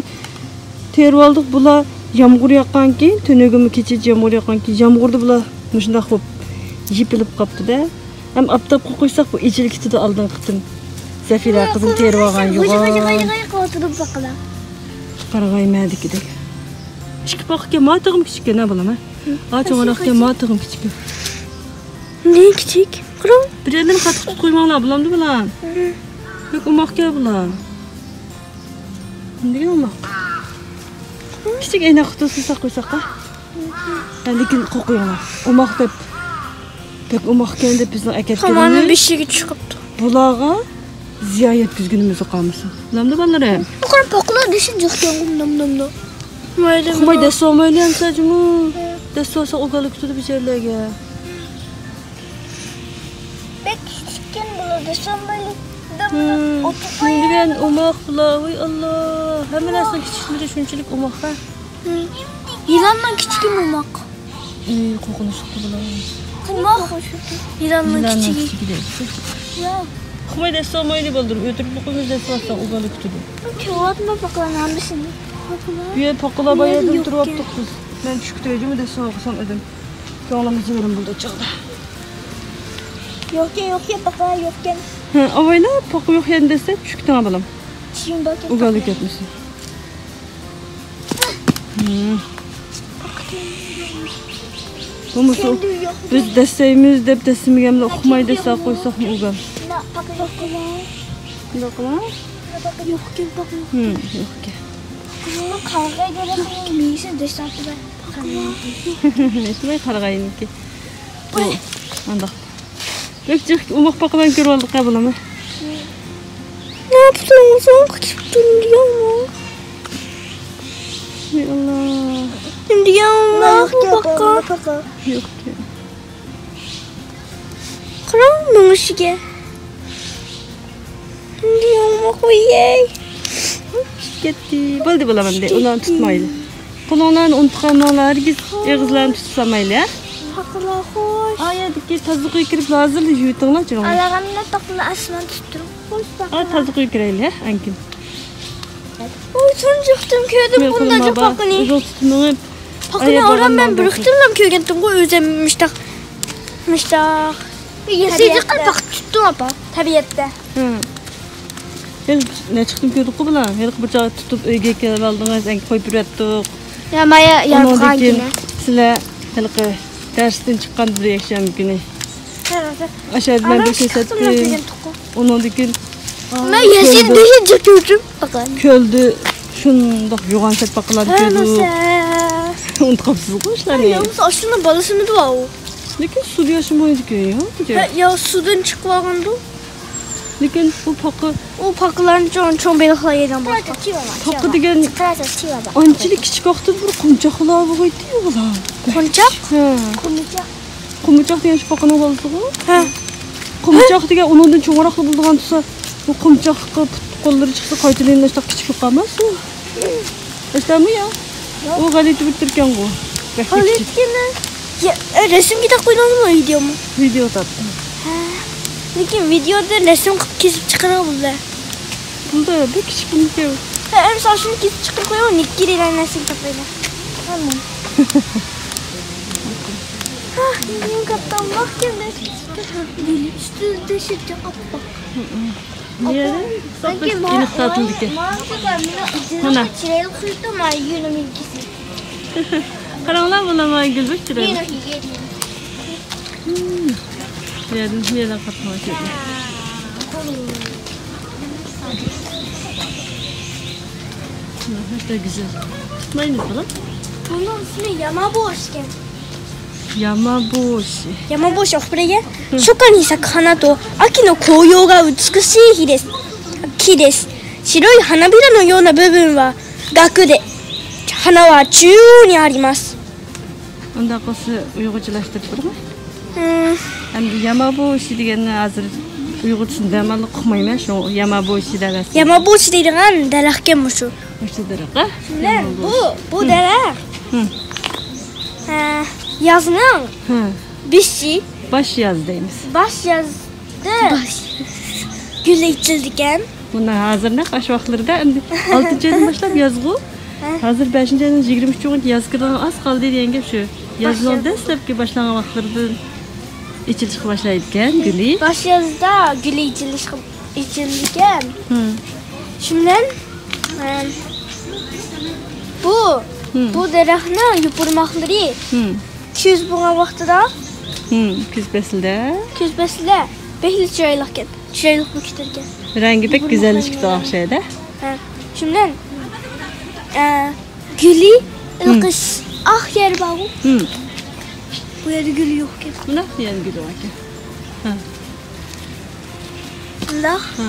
تېرىۋالدۇق. بۇلار يامغۇر ياغقانكىن، تۈنۈگۈنمۇ كېچىچە يامغۇر ياغقانكىن، يامغۇردا بۇلار مۇشۇنداق بولۇپ يېپىلىپ قاپتۇ-دە. ھەم ئاپتاپقا قويساق بۇ ئېچىلىپ كېتىدۇ ئالدىنقى قېتىم. زەفىرە قىزىم تېرىۋالغان يوغان. قارىغايمەدىكىدەك. ئىككى پاقىكەن، ما تېخىمۇ كىچىككەن ھە بالام ھە. ھا چوڭراقكەن، ما تېخىمۇ كىچىككەن. نېمە كىچىك؟ قاراڭ. بىر يەرلىرىنى قاتتىق تۇتۇپ قويماڭلار، بولامدۇ بالام؟ بەك ئوماقكەن بۇلار. نېمە دېگەن ئوماق؟ كىچىك ئەينەك قۇتىسىدا ساقلاپ قويساق ھە؟ ھە، لېكىن قوقۇيۇڭلار. ئوماق دەپ، بەك ئوماقكەن دەپ بىزنىڭ ئەكەتكىنىمىز. بېشىگە چىقىپتۇ. بۇلارغا زىيان يەتكۈزگىنىمىزگە قالمىسۇن. بىلەمدۇ بالىلىرىم؟ بۇ قاراڭ، پاقىلار دېشى جىقكەن، نام، نام، نام. مايدا، مايدا. دەسسىۋالمايلى ئەمسە جۇمۇ. ھە. دەسسىۋالساق ئوگالىپ كېتىدۇ بىچارىلەرگە. بەك كىچىككەن بۇلار، دەسسىۋالمايلى. دەم، دەم، ئوتۇپ قويايلى. دېگەن ئوماق بۇلار، ۋاي ئاللا. ھەممە نەرسىنىڭ كىچىكلىرى شۇنچىلىك ئوماق ھە. يىلاننىڭ كىچىكىمۇ ئوماق. ئى، قورقۇنچلۇق بۇلار. قورقۇنچلۇق. يىلاننىڭ كىچىكى. يىلاننىڭ كىچىكى دەيدۇ. يا. ئۇقماي دەسسىۋالمايلى بالدۇر، ئۆتۈرۈپ بوقۇمىز دەسسىۋالساڭ ئۇ بالا كۈتىدۇ. كۆرۈۋاتما پاقىلارنىڭ ھەممىسىنى. پاقىلار. يا پاقىلار بار يەردىن تۇرۇۋاپتۇق بىز. مەن چۈشكە تەگدىمۇ دەسسىۋالغۇسام ئىدىم. كۆڭلۈمىز يېرىم بولدى چاغدا. يوقكەن، يوقكەن، پاقىلار يوقكەن. ھە، ئاۋايلا پاقا يوق يەردىن دەسسە چۈشكە تەڭ بالام. چىشىم بار ئۇگالدى كەتمىسۇن. بولمىسا بىز دەسسەيمىز دەپ دەسسىمىگەنلا ئۇقماي دەسسە قويساقمۇ ئۇگال. شۇنداق قىلا. يوقكەن پاقا. يوقكەن. قارىغاي دېسەڭ مېيىسى دەسسەڭ. قارىغاينىڭكى. ئۇ ئانداق. بەك جىق ئوماق پاقىلارنى كۆرۈۋالدۇق ھە بالام. نەپسىڭىزنىڭ قىچىپ تۇرۇياما؟ ئەي ئاللا. ئەمدى ياڭلاق بۇ پاقا. يوقكەن. قاراڭ مېڭىشىگە. ئەمدى ياڭلاق ئويەي. كېتىپ كەتتى. بولدى بالام ئەمدى. ئۇلارنى تۇتمايلى. قولۇڭلارنى ئۇنتۇپ قالماڭلار، ھەرگىز ئېغىزلارنى تۇتۇپ سالمايلى، ھە؟ پاقىلار خوش. ئا يەردىكى تازىلىق ئۆيگە كىرىپ ھازىرلا يۇيۇۋېتىڭلار، جۇرۇڭ. ئالاغاندا پاقىلار ئاسمان تۇتۇپ تۇرۇڭ. خوش پاقىلار. تازىلىق ئۆيگە كىرەيلى، ھە، ئەنكىن. ۋاي، تۇنجۇقتىن كۆردۈم بۇنداق پاقىنى. ئۆزۈڭ تۇتۇپ مېڭىپ. پاقىنى ئوران مەن بىر قېتىملا كۆرگەنتىمغۇ ئۆزۈم مۇشتاق. مۇشتاق. ياسىيدىغان پاقا تۇتتۇم ئاپا، تەبىئەتتە. ھە. ھېلىقى نەچچە قېتىم كۆردۇققۇ بۇلار. ھېلىقى بىر چاغ تۇتۇپ ئۆيگە كېلىۋالدىڭىز، ئەنكى قويۇپ يۈرەتتۇق. يا مايا يارىغان كېيىن. سىلەر ھېلىقى دەرستىن چىققان بىر يەكشەنبە كۈنى. ئاشۇ يەردە مەن بىر كۆرسەتتىم. ئۇنىڭدىن كېيىن مەن ياسىنى بىر يىل كۆردۈم. كۆلدە شۇنداق يوغان سەت پاقىلارنى كۆردۇق. ئۇنتۇپ قاپسىزغۇ ئىشلارنى. يا، ئاشۇنىڭ بالىسىمىدى ئۇ. لېكىن سۇدا ياشىمايدىكەن يا. يا، سۇدىن چىقىۋالغاندۇ. لېكىن بۇ پاقا. ئۇ پاقىلارنى چوڭ، چوڭ بېلىقلار يەيدىغان بولۇپ قالدى. پاقا دېگەن ئانچىلىك كىچىك ۋاقتىدا بىر قونچاقلار بولغىيتتى ئۇلار. قونچاق؟ ھە. قونچاق. قومۇچاق دېگەن شۇ پاقىنىڭ بالىسىغۇ؟ ھە. قومۇچاق دېگەن ئۇنىڭدىن چوڭراقلا بولىدىغان تۇرسا، بۇ قومۇچاققا پۇت قوللىرى چىقسا قايتىدىن شۇنداق كىچىك بولۇپ قالماس ئۇ؟ ئەسلىمۇ يا؟ ئۇ غەلىتە بىر تۈركەنغۇ. بەك كىچىك. غەلىتىكەن. يا، ئە، رەسىمگە تارتىپ قويدۇڭمۇ ۋىدېئومۇ؟ ۋىدېئو تارتتىم. ھە. لېكىن ۋىدېئودا رەسىم قىلىپ كېسىپ چىقىرغىلى بولىدۇ. بولدى، بەك كىچىك بۇنىڭكى. ھە، مىسال شۇنى كېسىپ چىقىرىپ قويۇڭ، نېككىرى بىلەن نەرسىگە تاقايلى. ھەممە. ھا، نېمە كاتتا مەھكەم دەپ كېسىپتۇ. ئۈستىدە شۇنچە ئاپئاق. بۇ يەردە ساپ ئېنىق تارتىلىدىكەن. مانا. چىرايلىق سۈرتتۇ، ما يۈنۈم يىلكىسى. قاراڭلار، بۇلار ما گۈلبەك چىرايلىق. يېنىڭ، يېنىڭ. بۇ يەردىن، بۇ يەردىن قارىساڭلار كۆرۈنىدۇ. ناھايىتى گۈزەل. ماينىز بالام. بۇنىڭ ئىسمى يامابوش ئىكەن. يامابوشى. يامابوشى ئوقۇپ بېرەيگە. 初夏に咲く花と秋の紅葉が美しい日です。木です。白い花びらのような部分はガクで、花は中央にあります。 ئۇنداق بولسا ئۇيغۇرچىلاشتۇرۇپ بېرىڭ. ھىم. ئەمدى يامابوشى دېگەننى ھازىر ئۇيغۇرچىسىنى دەماللىق ئۇقمايمەن، شۇڭا يامابوشى دەۋەرسەم. يامابوشى دەيدىغان دەرەخكەن مۇشۇ. مۇشۇ دەرەخ، ھە؟ شۇنداق. بۇ، بۇ دەرەخ. ھىم. ئە، يازنىڭ ھە. بېشى. باش ياز دەيمىز. باش يازدا گۈل ئېچىلىدىكەن. مانا ھازىر نەق ئاشۇ ۋاقىتلىرىدا، ئەمدى ئالتىنچى ئايدىن باشلاپ يازغۇ. ھە. ھازىر بەشىنچى ئاينىڭ يىگىرمە ئۈچىگە يازغا كىرىدىغان ئاز قالدى دېگەن گەپ شۇ. يازنىڭ دەسلەپكى باشلانغان ۋاقىتلىرىدىن ئېچىلىشقا باشلايدىكەن گۈلى. باش يازدا گۈلى ئېچىلىشقا، ئېچىلىدىكەن. ھىم. شۇ بىلەن، ئەم، بۇ، ھىم. بۇ دەرەخنىڭ يوپۇرماقلىرى ھىم. كۈز بولغان ۋاقتىدا. ھىم، كۈز پەسلىدە. كۈز پەسلىدە بەكلا چىرايلىقكەن. چىرايلىق بولۇپ كېتىدىكەن. رەڭگى بەك گۈزەللىشىپ تۇرغان ئوخشايدۇ. ھە. شۇ بىلەن، ئە، گۈلى ھىم. ئېلقىش ئاق يەر بارغۇ. ھىم. بۇ يەردە گۈلى يوقكەن. مانا بۇ يەردە گۈلى باركەن. ھە. بۇنداق. ھە.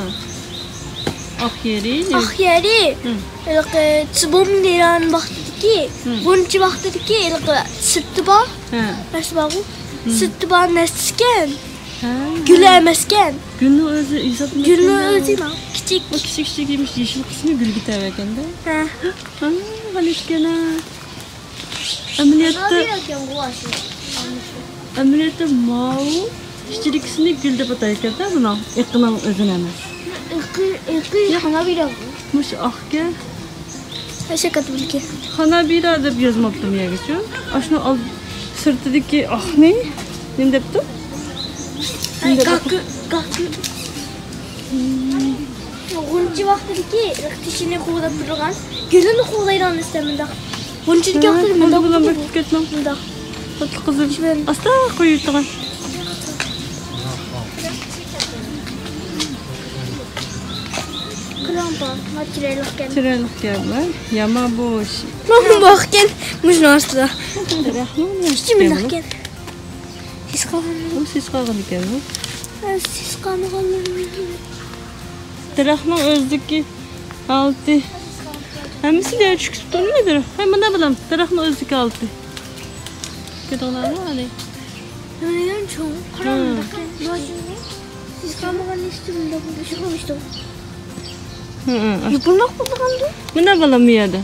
ئاق يېرى. ئاق يېرى. ھىم. ھېلىقى چىبوم دېگەن ۋاقتىدىكى، ھىم. غۇنچە ۋاقتىدىكى ھېلىقى سىرتى بار. ھە. نەرسە بارغۇ. ھىم. سىرتى بار نەرسىكەن. ھە. گۈلى ئەمەسكەن. گۈلنىڭ ئۆزى ھېسابلىنىدىكەن. گۈلنىڭ ئۆزى ما، كىچىك. بۇ كىچىك كىچىك يېمىش يېشىل قىسمى گۈلگە تەۋە ئىكەن-دە. ھە. ھە، غەلىتە ئىكەن-ھە. ئەمەلىيەتتە، ئەمەلىيەتتە ماۋۇ ئىچىدىكىسىنى گۈل دەپ ئاتايدىكەن-دە بۇنىڭ. ئېقىنىڭ ئۆزىنى ئەمەس. ئېقى، ئېقى خانابىرا. مۇشۇ ئاقكەن. ئاشۇ كاتبىلكى. خانابىرا دەپ يازماپتۇ يەرگىچۇ. ئاشۇنىڭ ئال-، سىرتىدىكى ئاقنى نېمە دەپتۇ؟ نېمە دەپ ئاتاپتۇ؟ گاكۇ، گاكۇ. غۇنچە ۋاقتىدىكى تېشىنى قوغلاپ تۇرغان، گۈلىنى قوغلايدىغان ئىستە مۇنداق. غۇنچىدىكى ھە، ۋاقتىدا مۇنداق بولىدۇ. كېتىپ كەتمەڭ. مۇنداق. تاتلىق قىزىم. شۇ بىلەن. ئاستا قويۇۋېتىڭ. قىلىڭ بار، ما چىرايلىقكەن. چىرايلىقكەن بۇ. يامان بۇ. مانا بۇ ئىكەن، مۇشۇنىڭ ئاستىدا. دەرەخنىڭ ئىچى مۇنداقكەن. سىس قالغان. بۇ سىس قالغان ئىكەن بۇ. سىس قالمىغانلىرىنى. دەرەخنىڭ ئۆزىدىكى ھالىتى. ھەممىسى دەرەخ چۈشۈپ تۇرمايدۇ. ھەي، مانا بالام، دەرەخنىڭ ئۆزىدىكى ھالىتى. كۆردۈڭلارمۇ ھالى؟ نېمىدېگەن چوڭ؟ قاراڭ، ھە. سىس قالمىغان ئىشتىم، شۇ قىلمىشتىم. ھە، ھە. يوپۇرماق بولىدىغاندۇ؟ مانا بالام، بۇ يەردە.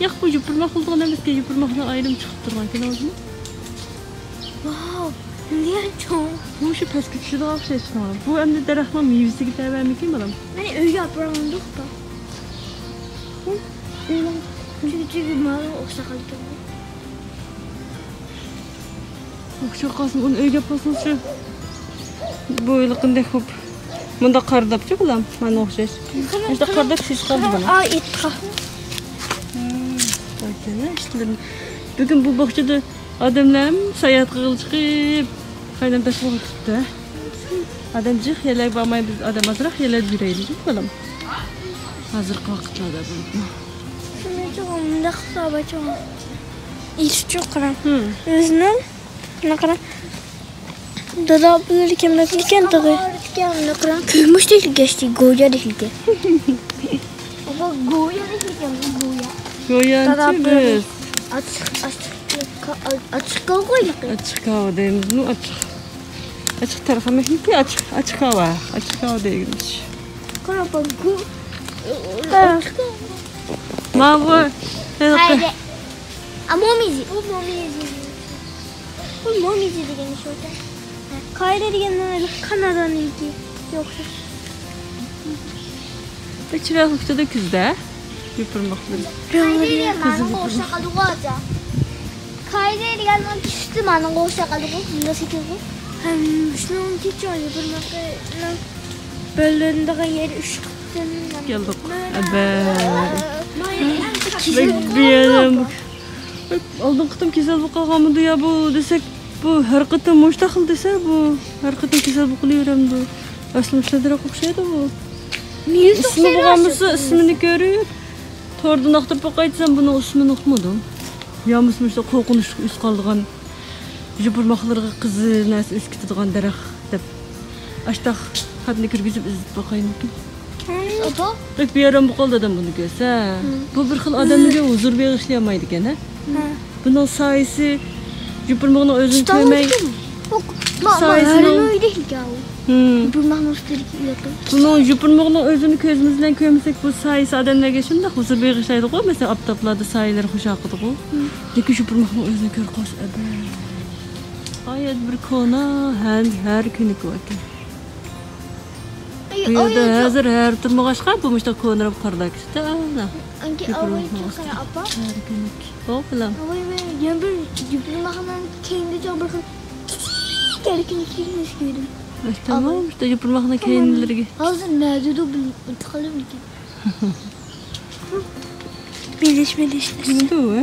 ياق، بۇ يوپۇرماق بولىدىغان ئەمەسكەن، يوپۇرماقنىڭ ئايرىم چىقىپ تۇرغان، كۆردىڭىزمۇ؟ ۋاو، نېمىدېگەن چوڭ. بۇ شۇ پەسكە چۈشىدىغان ئوخشايدۇ شۇڭا. بۇ ئەمدى دەرەخنىڭ مېۋىسىگە تەۋەمىكىن، بالام؟ مەن ئۆيگە ئاپىرىپ بارغاندۇق، با. چۈنكى، چۈنكى ماڭا ئوخشاپ قالىدىكەن. ئوخشاپ قالسۇن، ئۇنى ئۆيگە ئاپارسىڭىز شۇ. بۇ ھېلىقىندەك بولۇپ. مۇنداق قارىداپچۇ، بالام؟ مانا ئوخشاش. مۇنداق قارىداپ سىس قالدى، بالام. ئا، ئېيتقا. ھىم، باكىنە ئىشلىرىنى. بۈگۈن بۇ باغچىدا ئادەملەر ساياھەت قىلغىلى چىقىپ، قاينام تاشلىغىلى چىقىپتۇ. ئادەم جىق يەرلەرگە بارماي، بىز ئادەم ئازراق يەرلەردە يۈرەيلى، بالام. ھازىرقى ۋاقىتلاردا بولۇپمۇ. شۇنى چوغۇم، مۇنداق قىلسا بار چوغۇم. ئىشچۇ قاراڭ. ھىم. ئۆزىنىڭ، مانا قاراڭ. دادا ئابىلىرى كەمدەپ كەتكەن تېخى. كەمدەپ قاراڭ. كۆرمۈش دېيىلگەن، گويا دېيىلگەن. ئابا، گويا دېيىلگەن، گويا. گويانچى دادا ئابىلىرى. بىز. ئاچچىق، ئاچچىق، ئاچچىق كاۋا قويدۇق. ئاچچىق كاۋا دەيمىزمۇ، ئاچچىق. ئاچچىق تەرخەمەكنىكى ئاچچىق، ئاچچىق كاۋا. ئاچچىق كاۋا دەيمىز. قاراڭ، بۇ، ھە. ئاچچىق كاۋا. ماۋۇ، ھېلىقى. قايدە؟ ئا، مومىزى. بۇ مومىزى. بۇ مومىزى دېگەن شۇ ئىكەن. قايدە دېگەن كانادانىڭكى. يوق. بۇ چىرايلىق ئۇچىدۇ كۈزدە. يوپۇرماقلىرى. قايدە دېگەن مانا قوشاق قىلدىغۇ ھازىر. قايدە دېگەن چۈشتى مانا قوشاق قىلدىغۇ. بۇندا سېكىلغۇ. ھەم شۇنىڭ كېچە يوپۇرماقنىڭ بۆلۈنىدىغان يېرى ئۈچ قېتىم. ياللۇق. ئەبە. بەك بىئادەم. ئالدىنقى قېتىم كېسەل بولۇپ قالغانمىدۇ يا بۇ دېسەك، بۇ ھەر قېتىم مۇشۇنداق خىل دېسە، بۇ ھەر قېتىم كېسەل بولۇپ قېلىۋېرەمدۇ؟ ئەسلى مۇشۇنداقراق ئوخشايدۇ بۇ. ئىسمى بولغانمىسا، ئىسمىنى كۆرۈپ، توردىن ئاختۇرۇپ باقاي دېسەم، بۇنىڭ ئىسمىنى ئۇقمىدىم. يا بولمىسا مۇشۇنداق قورقۇنچلۇق ئۆسۈپ قالىدىغان، يوپۇرماقلىرىغا قىزىل نەرسە ئۆسۈپ كېتىدىغان دەرەخ دەپ، ئاشتاق خەتنى كىرگۈزۈپ ئىزدەپ باقايمىكىن. ئاپا. بەك بىئارام بولۇپ قالدى ئادەم بۇنى كۆرسە. ھە. بۇ بىر خىل ئادەمگە ھۇزۇر بېغىشلىيالمايدىكەن، ھە؟ ھە. بۇنىڭ سايىسى يوپۇرمىغىنىڭ ئۆزىنى كۆرمەي، سايىسىنىڭ، ھە. بۇنىڭ يوپۇرماقنىڭ ئۆزىنى كۆزىمىز بىلەن كۆرمىسەك، بۇ سايىسى ئادەملەرگە شۇنداق ھۇزۇر بېغىشلايدىغۇ، مەسىلەن، ئاپتاپلاردا سايىلىرى خۇشال قىلىدىغۇ. ھە. لېكىن يوپۇرماقنىڭ ئۆزىنى كۆرۈپ قالسا، ئەبە. ئايەت بىر كونا، ھەر، ھەر كۈنىكى باركەن. بۇ يەردە ھازىر ھەر تۇرمىغاچقا، بۇ مۇشۇنداق كونىراپ قارىداكىسىدا، ئانا. ئانكى ئاۋاي چوققىنى ئاپا. ھەر كۈنلۈك. ئوغلۇم. ئاۋاي، يەنە بىر يوپۇرماقنىڭ كەينىدە چوڭ بىر خىل كىچىك ئەركىنلىك كۆردۈم. تامام، ئىشتە يوپۇرماقنىڭ كەينىلىرىگە. ھازىر نەدىدۇ بىلمەيمەن. بىلىش، بىلىش. بىلىدۇ، ھە.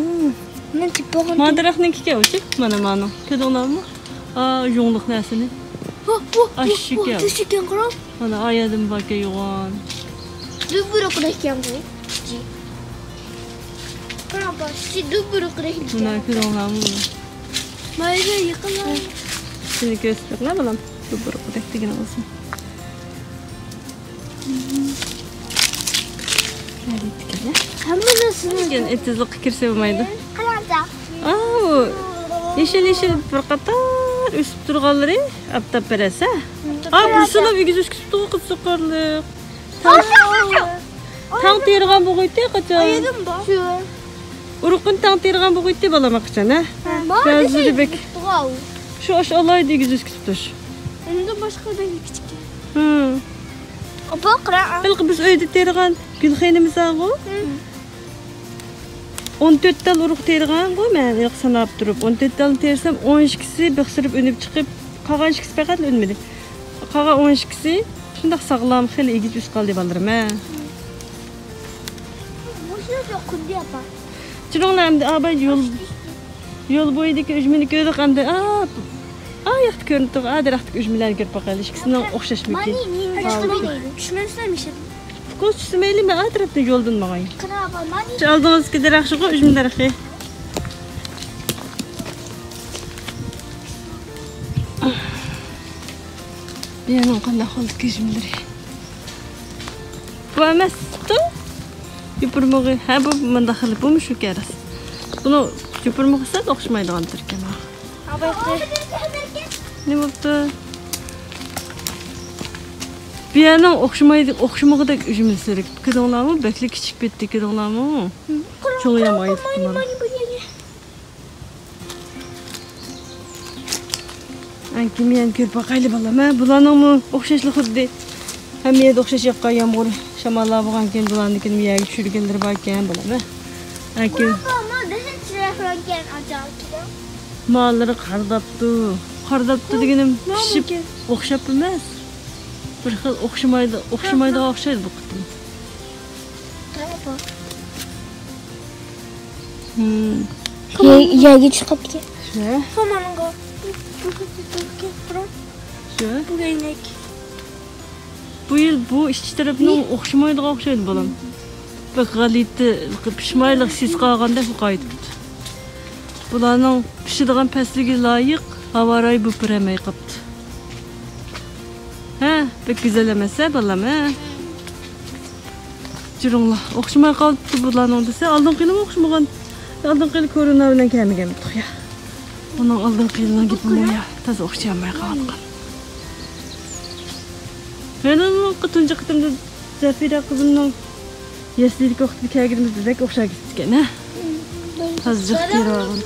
مەن چىپ بولغان. ما دەرەخنىڭكى كەۋچى، مانا مانىڭ. كۆردۈڭلارمۇ؟ ئا، يۇڭلۇق نەرسىنى. ۋا، ۋا، ئاشۇ ۋا، كەۋ. تېشىكەن قاراڭ. مانا ئايادىن باكە يوغان. دۇبۇرۇقراق ئىكەن بۇ. جى. قاراڭ، باشى دۇبۇرۇقراق ئىكەن. مانا كۆردۈڭلارمۇ بۇنى؟ مايدا يېقىنلا. سېنى كۆرسىتىپ بېقىڭ، بالام. دۇبۇرۇقراق دېگىنىڭىزنى. ھەممە نەرسىنى. لېكىن ئېتىزلىققا كىرسە بولمايدۇ. قاراڭچە. ئاۋۇ يېشىل يېشىل بىر قاتار ئۆسۈپ تۇرغانلىرى ئاپتاپپەرەس، ھە؟ ئا، بۇرسىلا ئېگىز ئۆسۈپ كېتىپتۇ، قىزىقارلىق. تاڭ، تاڭ تېرىغان بولغۇيتتى قاچان. ئۇرۇقىنى تاڭ تېرىغان بولغۇيتتى بالام قاچان، ھە؟ بەزىلىرى بەك. شۇ ئاش ئالايدۇ ئېگىز ئۆسۈپ كېتىپتۇ شۇ. باشقا بەك كىچىك. ھىم. بۇ قارا. ھېلىقى بىز ئۆيدە تېرىغان گۈل خېنىمىز بارغۇ. ھىم. ئون تۆت تال ئۇرۇق تېرىغانغۇ مەن، ھېلىقى ساناپ تۇرۇپ. ئون تۆت تالنى تېرىسام، ئون ئىككىسى بىخ سۈرۈپ ئۈنۈپ چىقىپ، قالغان ئىككىسى پەقەتلا ئۈنمىدى. قالغان ئون ئىككىسى شۇنداق ساغلام، خېلى ئىگىچ ئۆسۈپ قالدى بالىلىرىم ھە. مۇشۇ يەردە قۇددى ئاپا. چۈنۈڭلار ئەمدى ئاباي يول، يول بويىدىكى ئۈجمىنى كۆردۇق ئەمدى. ئا، ئا ياقتا كۆرۈنۈپ تۇرغان، ئا دەرەختىكى ئۈجمىلەرنى كۆرۈپ باقايلى. ئىككىسىنىڭ ئوخشاشمىكىن؟ مانى، نېمە؟ چۈشمەمسىلەر مىشەم. كوز چۈشسىمەيلى، مەن ئا تەرەپتىن يولدىن ماڭاي. قېنى ئاپا، مانى. شۇ ئالدىڭىزدىكى دەرەخ شۇغۇ، ئۈجمە دەرىخى. بۇ يەرنىڭ قانداق خىل كۆجۈملىرى. بۇ ئەمەستۇ؟ يوپۇرمىقى. ھە، بۇ مۇنداق خىل. بۇمۇ شۇ كەرەس. بۇنىڭ يوپۇرمىقى سەل ئوخشىمايدىغان تۈركەن. نېمە بوپتۇ؟ بۇ يەرنىڭ ئوخشىمايدۇ، ئوخشىمىغۇدەك ئۈجمىسى. كۆردۈڭلارمۇ؟ بەكلا كىچىك پېتى، كۆردۈڭلارمۇ؟ چوڭىيالمايدۇ. ئەنكىن يەنە كۆرۈپ باقايلى بالام ھە. بۇلارنىڭمۇ ئوخشاشلا خۇددى ھەممە يەردە ئوخشاش ياغقان يامغۇر، شاماللار بولغانكىن، بۇلارنىڭكىنى يەرگە چۈشۈرگەنلىرى باركەن بالام ھە. ئەنكىن ماللىرى قارىداپتۇ. قارىداپتۇ دېگىنىم پىشىپ ئوخشاپ ئەمەس. بىر خىل ئوخشىمايدۇ، ئوخشىمايدىغان ئوخشايدۇ بۇ قېتىم. يەرگە چىقىپ كەت. شۇ. شۇ. بۇ يىل بۇ ئىچ تەرەپنىڭ ئوخشىمايدىغان ئوخشايدۇ بالام. بەك غەلىتە، پىشمايلىق سېسىق قالغاندەك قايتىپتۇ. بۇلارنىڭ پىشىدىغان پەسلىگە لايىق ھاۋا رايى بولۇپ بېرەلمەي قاپتۇ. ھە، بەك گۈزەل ئەمەس ھە بالام ھە. جۈرۈڭلار، ئوخشىماي قالىپتۇ بۇلارنىڭ دېسە، ئالدىنقى يىلىمۇ ئوخشىمىغان. ئالدىنقى يىلى كورونا بىلەن كەلمىگەنمىدۇق يا. ئۇنىڭ ئالدىنقى يىلىنىڭ گېپىمۇ يا، تازا ئوخشىيالماي قالغان. مېنىڭ تۇنجى قېتىمدا زەفىرە قىزىمنىڭ يەسلىدىكى ۋاقتىدا كەلگىنىمىزدە بەك ئوخشاپ كېتىپتىكەن ھە. تازا جىق تېرىۋالغان.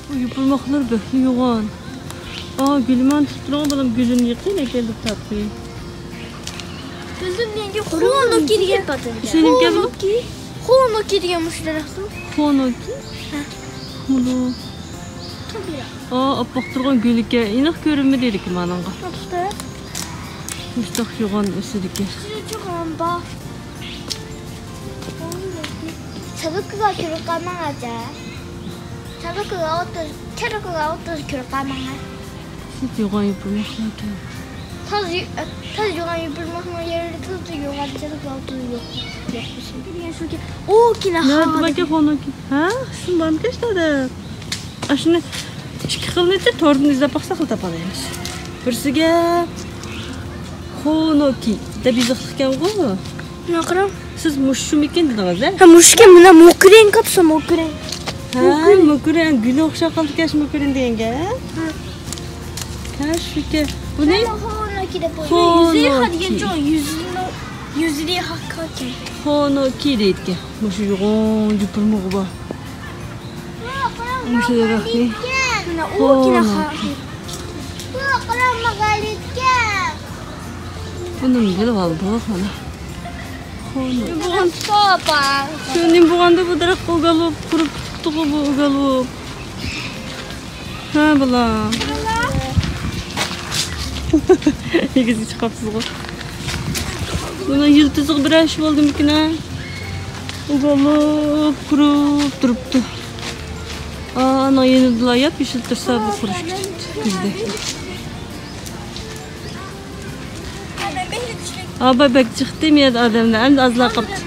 بۇ يوپۇرماقلار بەكلا يوغان. ئا، گۈلىمان تۇتۇپ تۇرۇڭ بالام، گۈلىنى يېقىن ئەكەلدۇق تارتقى. بىزنىڭ يەنگە خونوكى دېگەن پاتىدىكەن. سېنىڭكى بۇ؟ خونوكى. خونوكى دېگەن مۇشۇ دەرەختۇ. خونوكى؟ ھە. مۇنۇ. ئا، ئاپئاق تۇرغان گۈلىكەن. ئېنىق كۆرۈنمىدى لېكىن مانىڭغا. مۇشتاق يوغان ئۆسىدىكەن. چېلىكىغا كىرىپ قالماڭ ئاچا. چېلىكىغا ئوتتۇز، چېلىكىغا ئوتتۇز كىرىپ قالماڭ. شۇ يوغان يوپۇرماقلاركەن. تاز يو-، تاز يوغان يوپۇرماقنىڭ يېرىدە تازا يوغان چېلىكىغا ئوتتۇز يوق. يوق بىر شەي. دېگەن شۇكى. ئۇ كىنا. نۆۋەتتە باركەن خونوكى. ھە؟ شۇ بارمىكەن شۇ يەردە؟ ئاشۇنى ئىككى خىلنىچە توردىن ئىزدەپ باقساقلا تاپالايمىز. بىرسىگە خونوكى دەپ يېزىقلىقكەنغۇ. مانا قاراڭ. سىز مۇشۇمىكىن دېدىڭىز ھە؟ ھە، مۇشۇكەن، مانا موكرېن قاپسا، موكرېن. ھە، موكرېن. موكرېن، گۈلى ئوخشاپ قالدىكەن شۇ موكرېن دېگەنگە ھە؟ ھە. ھە، شۇكەن. بۇنى خونوكى دەپ قويدۇم. خونوكى. يۈزى ھا دېگەن چوڭ، يۈزى، يۈزى ھا كاكەن. خونوكى دەيدىكەن. مۇشۇ يوغان يوپۇرمىقى بار. مۇشۇ دەرەخنى. مانا ئۇ كىنا خونوكى. بۇنى بىلىپ ئالدۇق مانا. خونوكى. شۇ نېمە بولغاندا بۇ دەرەخ ئوگالوپ قۇرۇپ كېتىپتىغۇ بۇ ئوگالوپ. ھە بالام. ئېگىزگە چىقىپسىزغۇ. بۇنىڭ يىلتىزىغا بىرەر ئىش بولدىمىكىن ھە؟ ئوگالوپ قۇرۇپ تۇرۇپتۇ. ئانىڭ يېنىدىلا ياپيېشىل تۇرسا بۇ قۇرۇشۇپ كېتىپتۇ كۈزدە. ھا، بەك جىق دېمە يەردە ئادەملەر، ئەمدى ئازلا قاپتۇ.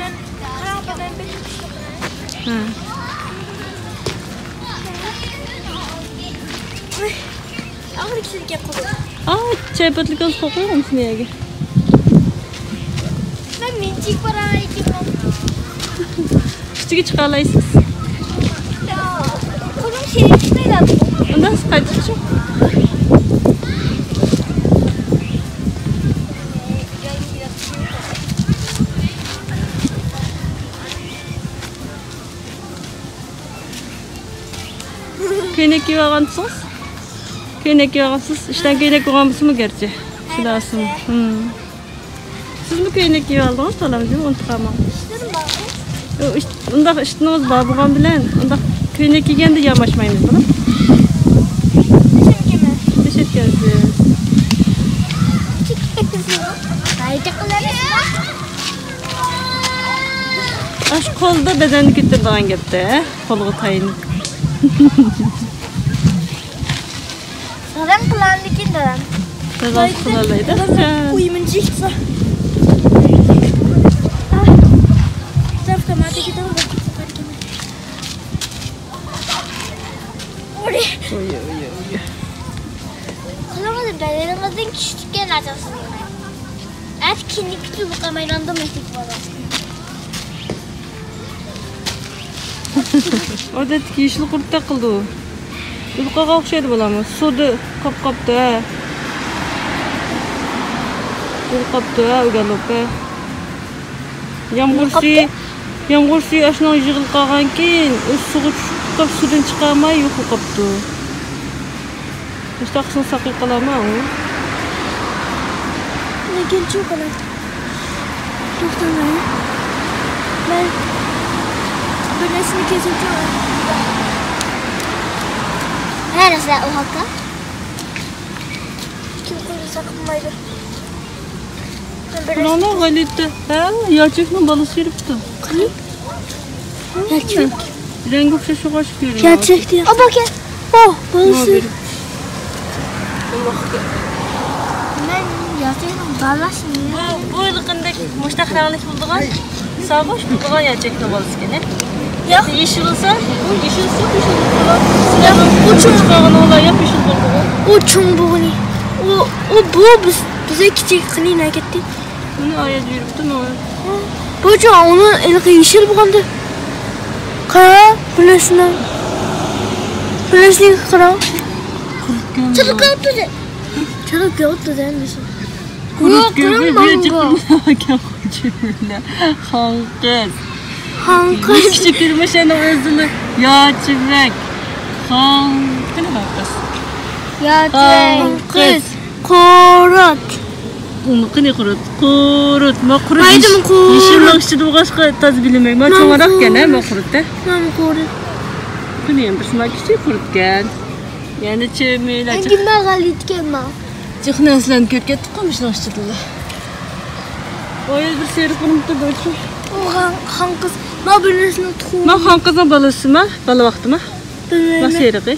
ھە. ئا، چاي پاتلىكىڭىز قويۇڭ مۇشۇ يەرگە. مەن مىنچىك باراي ئىكەنمەن. ئۈستىگە چىقالايسىز. قولۇم سېلىپ چىقمايدۇ. ئۇنداق قايتىپ چىق. كۆينەك كىيىۋالغانتىڭىز؟ كۆينەك كىيىۋالغانسىز؟ ئىشتان كۆينەك بولغان بولسىمۇ گەرچە. شۇنداقسىمۇ؟ ھىم. سىزمۇ كۆينەك كىيىۋالدىڭىز، بالام، دېمە، ئۇنتۇپ قالماڭ. ئىشتىنىم بارغۇ. يو، ئىش-، ئۇنداق ئىشتىنىڭىز بار بولغان بىلەن، ئۇنداق كۆينەك كىيگەندە ياماشمايمىز، بالام. نېمە ئىشىم كىيىمەن؟ نېمە ئىش ئەتكەنسىز؟ ئاشۇ قولدا بەدەننى كۆتۈرىدىغان گەپتە، قولغا تايىنىپ. دادام قىلالمىكىن، دادام؟ دادام قىلالايدۇ. ئۇيۇمۇنچى. ئوي، ئوي، ئوي، ئوي. قىلىڭىز، بەدىنىڭىزدىن كۈچلۈككەن ئاچاسىز. ئەتە كىندىككە تۇلۇق قالمايدىغاندۇ مەكتەپ بالىسى. ئادەتتىكى يېشىل قۇرتتەك قىلدى ئۇ. يۇلقىغا ئوخشايدۇ بالام. سۇدا قاپقاپتۇ، ھە. يۇلقاپتۇ، ھە، ئۆگەلوپ، ھە. يامغۇر سۈيى، يامغۇر سۈيى ئاشۇنىڭ يىغىلىپ قالغانكىن، ئۇ سۇغا چۈشۈپ قاپ، سۇدىن چىقالماي يوقىلىپ قاپتۇ. مۇشتاق قىلسىڭىز ساقىي قالامۇ ئۇ؟ لېكىن چۇ قىلىڭ. توختاڭ، مەن بىر نەرسىنى كېسىمچۇ. ھە، رەسلە، ئۇ ھاكا. كىم قوينى ساقلىمايدۇ؟ بىراڭلار غەلىتە. ھە، ياچېكنىڭ بالىسى يۈرۈپتۇ. قېنى؟ ياچېك. رەڭگى ئوخشاش، ئوخشاش كۆرۈنىدۇ. ياچېك دېگەن. ئابا كەل. ئو، بالىسى. مەن ياچېكنىڭ بالىسى. بۇ، بۇ ھېلىقىندەك مۇشتاق رەڭلىك بولىدىغان، ساغۇش بولىدىغان ياچېكنىڭ بالىسى ئىكەن. ياق. يېشىل بولسا، بۇ يېشىل سۇ، يېشىل بولىدۇ. ياق، ئۇ چوڭ. چىقارغىنىڭلار ياق، يېشىل بولىدۇ. ئۇ چوڭ بولغىنى. ئۇ، ئۇ، بۇ بىز، بىزگە كىچىك قېنى نەگەتتى. مانا ئايەت يۈرۈپتۇ ماڭا. بۇچۇ ئۇنى ھېلىقى يېشىل بولغاندا. قارا، بىر نەرسىنى. بىر نەرسىگە قارا. قۇرۇتكەن. چىقىپ كەپتۇ دە. چىقىپ كەپتۇ دە، نېسى. قۇرۇتكەن، بىر چىقىپ. خاڭقىز. خاڭقىز. كىچىك كىرمىشەننىڭ ئۆزىنى ياچىۋەك. خاڭ-، قېنى خاڭقىز؟ ياچىۋەك. خاڭقىز. قۇرۇت. قېنى قۇرۇت؟ قۇرۇت. ما قۇرۇت. مايدىمۇ يېش-، قۇرۇت. يېشىلنىڭ ئىچىدە بولغاچقا تازا بىلمەيمەن. ما چوڭراقكەن، ھە، ما قۇرۇت، ھە؟ مانا قۇرۇت. قېنى، يەنە بىرسى ما كىچىك قۇرۇتكەن. يەنە چېمىلە. ئەنگىمە غەلىتىكەن ما. جىق نەرسىلەرنى كۆرۈپ كەتتۇققۇ مۇشۇنىڭ ئىچىدىلا. ئۇ يەردە بىر سېرىق بولۇپ تۇرىدۇ. ئۇ خان-، خانقىز. ما بىر نەرسىنىڭ تۇخۇمى. ما خانقىزنىڭ بالىسى ما؟ بالا ۋاقتى ما؟ بىلمەيمەن. ما سېرىقى؟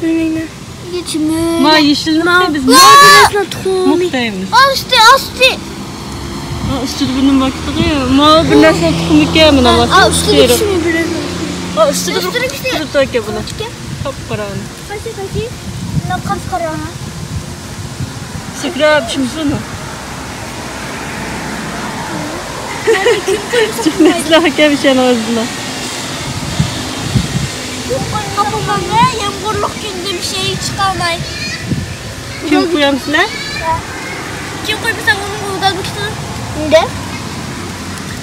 بىلمەيمەن. يېشىلمۇ. ما يېشىلمۇ ما بىز. ما بىر نەرسىنىڭ تۇخۇمى. مۇختەيمىز. ئاستى، ئاستى. ھا، ئۈستىدە بىر نېمە بار ئىكەن. ما بىر نەرسىنىڭ تۇخۇمى ئىكەن، مانا. ھا، ئۈستىدە سېرىق. كىشىنىڭ بىر نەرسىنىڭ تۇخۇمى. ھا، ئۈستىدە بىر ئۈستىدە كىشى. قۇرۇت ئىكەن بۇنىڭ. قۇرۇت ئىكەن. قاپقارا. قايسى، قايسى؟ مۇنداق قاپقارا. سەكرەپ چۈشمىسۇن ئۇ. چۈشمەسلەر ئىكەن مۇشۇنىڭ ئۆزىلا. قاپىماڭ، يامغۇرلۇق كۈندە بىر شەي چىقالماي. كىم قويامسىلەر؟ كىم قويمىسا ئۇنىڭ ئۇدال بىكىتىدۇ. نېدە؟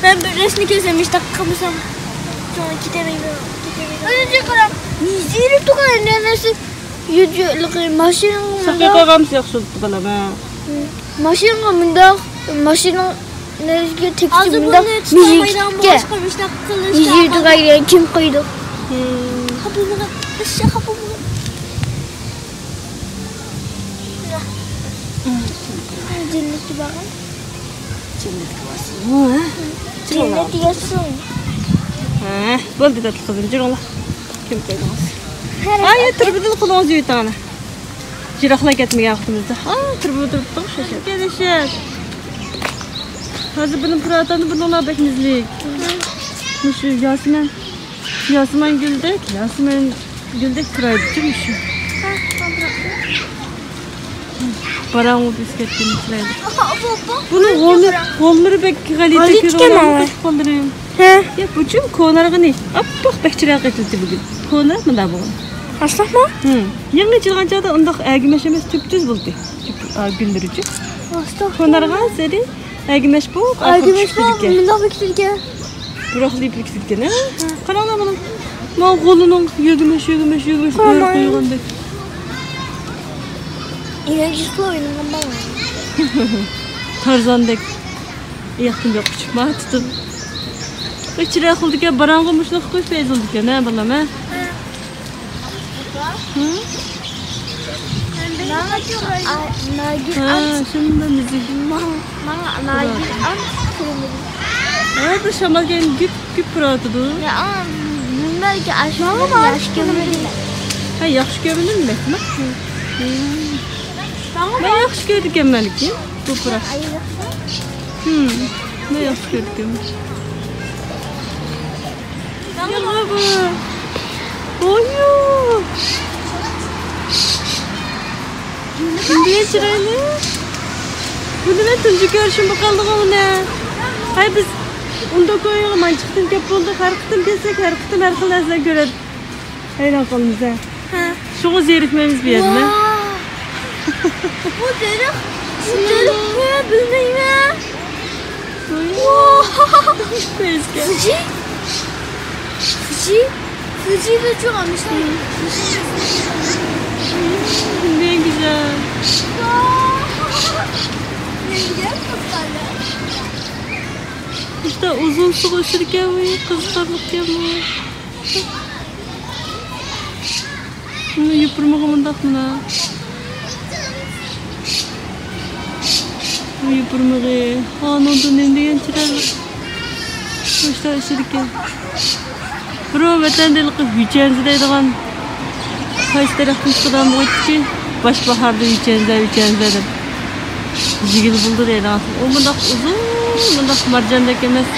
مەن بىر رەسىمنى كۆرسەم، ھېچ تاققا قىلمىسام. كېتەلمەيمەن، كېتەلمەيمەن. ئۆزۈڭ قاراڭ. نېزىرى تۇغان نەرسە. يۈزۈكلۈكى ماشىنىغا ساقىي مۇنداق. قالغانسى ياخشى بولۇپتۇ بالام، ھە. ماشىنىغا مۇنداق، ماشىنىنىڭ نېرىسىگە تېگىشى ھازىر مۇنداق بۇنى مىزىككە. تۇتالمايدىغان بولغاچقا مۇشۇنداق قىلىش مىزىك تۇغايدىغان كىم قويدى؟ ھىم. خاپا بولغان، ئەششە خاپا بولغان. جەننەتكە بارغان. جەننەتكە بارسۇن، ھە؟ جەننەت يازسۇن. ھە، بولدى، تاتلىق قىزىم، جۈرۈڭلار. كىم قويدىڭىز؟ ھە، ئايە، تۇرۇۋېتىڭ، قولىڭىزنى يۇيۇۋېتىڭ ئانا. يىراقلا كەتمىگەن ۋاقتىمىزدا. ھا، تۇرۇپ ئولتۇرۇپتۇق، شاشا. كېلىشىپ. ھازىر بىلىم پۇراتاندا بۇنىڭلار بەك نېزىلىك. مۇشۇ ياسىمەن، ياسىمەن گۈلدەك، ياسىمەن گۈلدەك پۇرايدىچۇ مۇشۇ. باراڭغۇ بىسكەتكە چىرايلىق. بۇنىڭ غولى، غوللىرى بەك غەلىتە كۆرۈنۈپ قالدى. ھە. يا، بۇچۇ كونارغىنى. ئاپپاق بەك چىرايلىق ئېچىلدى بۈگۈن. كونىراق مۇنداق بولغان. ئاسلاقمۇ؟ ھىم. يېڭى ئېچىلغان چاغدا ئۇنداق ئەگىمەش ئەمەس، تۈپتۈز بولدى. تۈپ-، ئا، گۈللىرىچۇ. ئاسلاق. كونارغان سېرى ئەگىمەش بولۇپ، ئەگىمەش بولۇپ، مۇنداق بېكىتىلگەن. بىراقلا بېكىتىلگەن، ھە؟ ھە. قاراڭلار مانا. ماۋۇ غولىنىڭ يۆگىمەش، يۆگىمەش، يۆگىمەش بۆرە قويغاندەك. ئېنەرجىسىلا ئوينىغان بالا. تارزاندەك ئاياقتىن بېقىپ ئۇچۇپ ماڭا تۇتۇپ. ئۇ چىراي قىلىدىكەن، باراڭغۇ مۇشۇنداق قويۇپ پەيزىلىدىكەن، ھە بالام، ھە؟ ھە. ھە؟ ماڭا چىراي. ھە، شۇنداق نېزىك. ماڭا، ماڭا ناگىر ئان كۆرمىدىم. ھە، بىر شامال كەلگەن گۈپ گۈپ پۇراۋاتىدۇ. يا، ئان، مۇنبەرگە ئاشۇ ماڭا ياخشى كۆرمىدىم. ھە، ياخشى كۆرمىدىم دېمەكمۇ؟ ماڭا مەن ياخشى كۆرىدىكەنمەن لېكىن بۇ پۇراق. ھىم، مەن ياخشى كۆرىدىكەنمەن. ياغا بۇ. ئويۇ. بۇندىن چىرايلىق. بۇنى مەن تۇنجى كۆرۈشۈم بولۇپ قالدىغۇ بۇنى. ھەي، بىز ئۇنداكويغا مانچىقتىن كەپ بولدۇق. ھەر قېتىم كەلسەك، ھەر قېتىم ھەر خىل نەرسىلەرنى كۆرەتتۇق. ھەيران قالىمىز ھە. ھە. شۇڭا زېرىكمەيمىز بۇ يەردە. ۋاي. بۇ تېرىق، بۇ تېرىق بىلمەيمەن. ۋاي. ۋاي. كۆزگە. فۇجى؟ فۇجى؟ فۇجى بىر چوڭ ئەمىسە. Ne güzel. ۋاي. Ne güzel. İşte uzun su koşurken bu kızlarlık ya bu. بۇنى يوپۇرمىقى مۇنداق مانا. بۇ يوپۇرمىقى. ئانىڭدىن نېمە دېگەن چىرايلىق. قۇشلار ئۇچىدىكەن. بىراۋ ۋەتەندە ھېلىقى ھۈچەنزە دەيدىغان قايسى دەرەختىن چىقىدىغان بولغايتتىكى؟ باش باھاردا ھۈچەنزە، ھۈچەنزە دەپ. جىگىل بولدى دەيدىغان. ئۇ مۇنداق ئۇزۇن، مۇنداق مارجاندەك ئەمەس.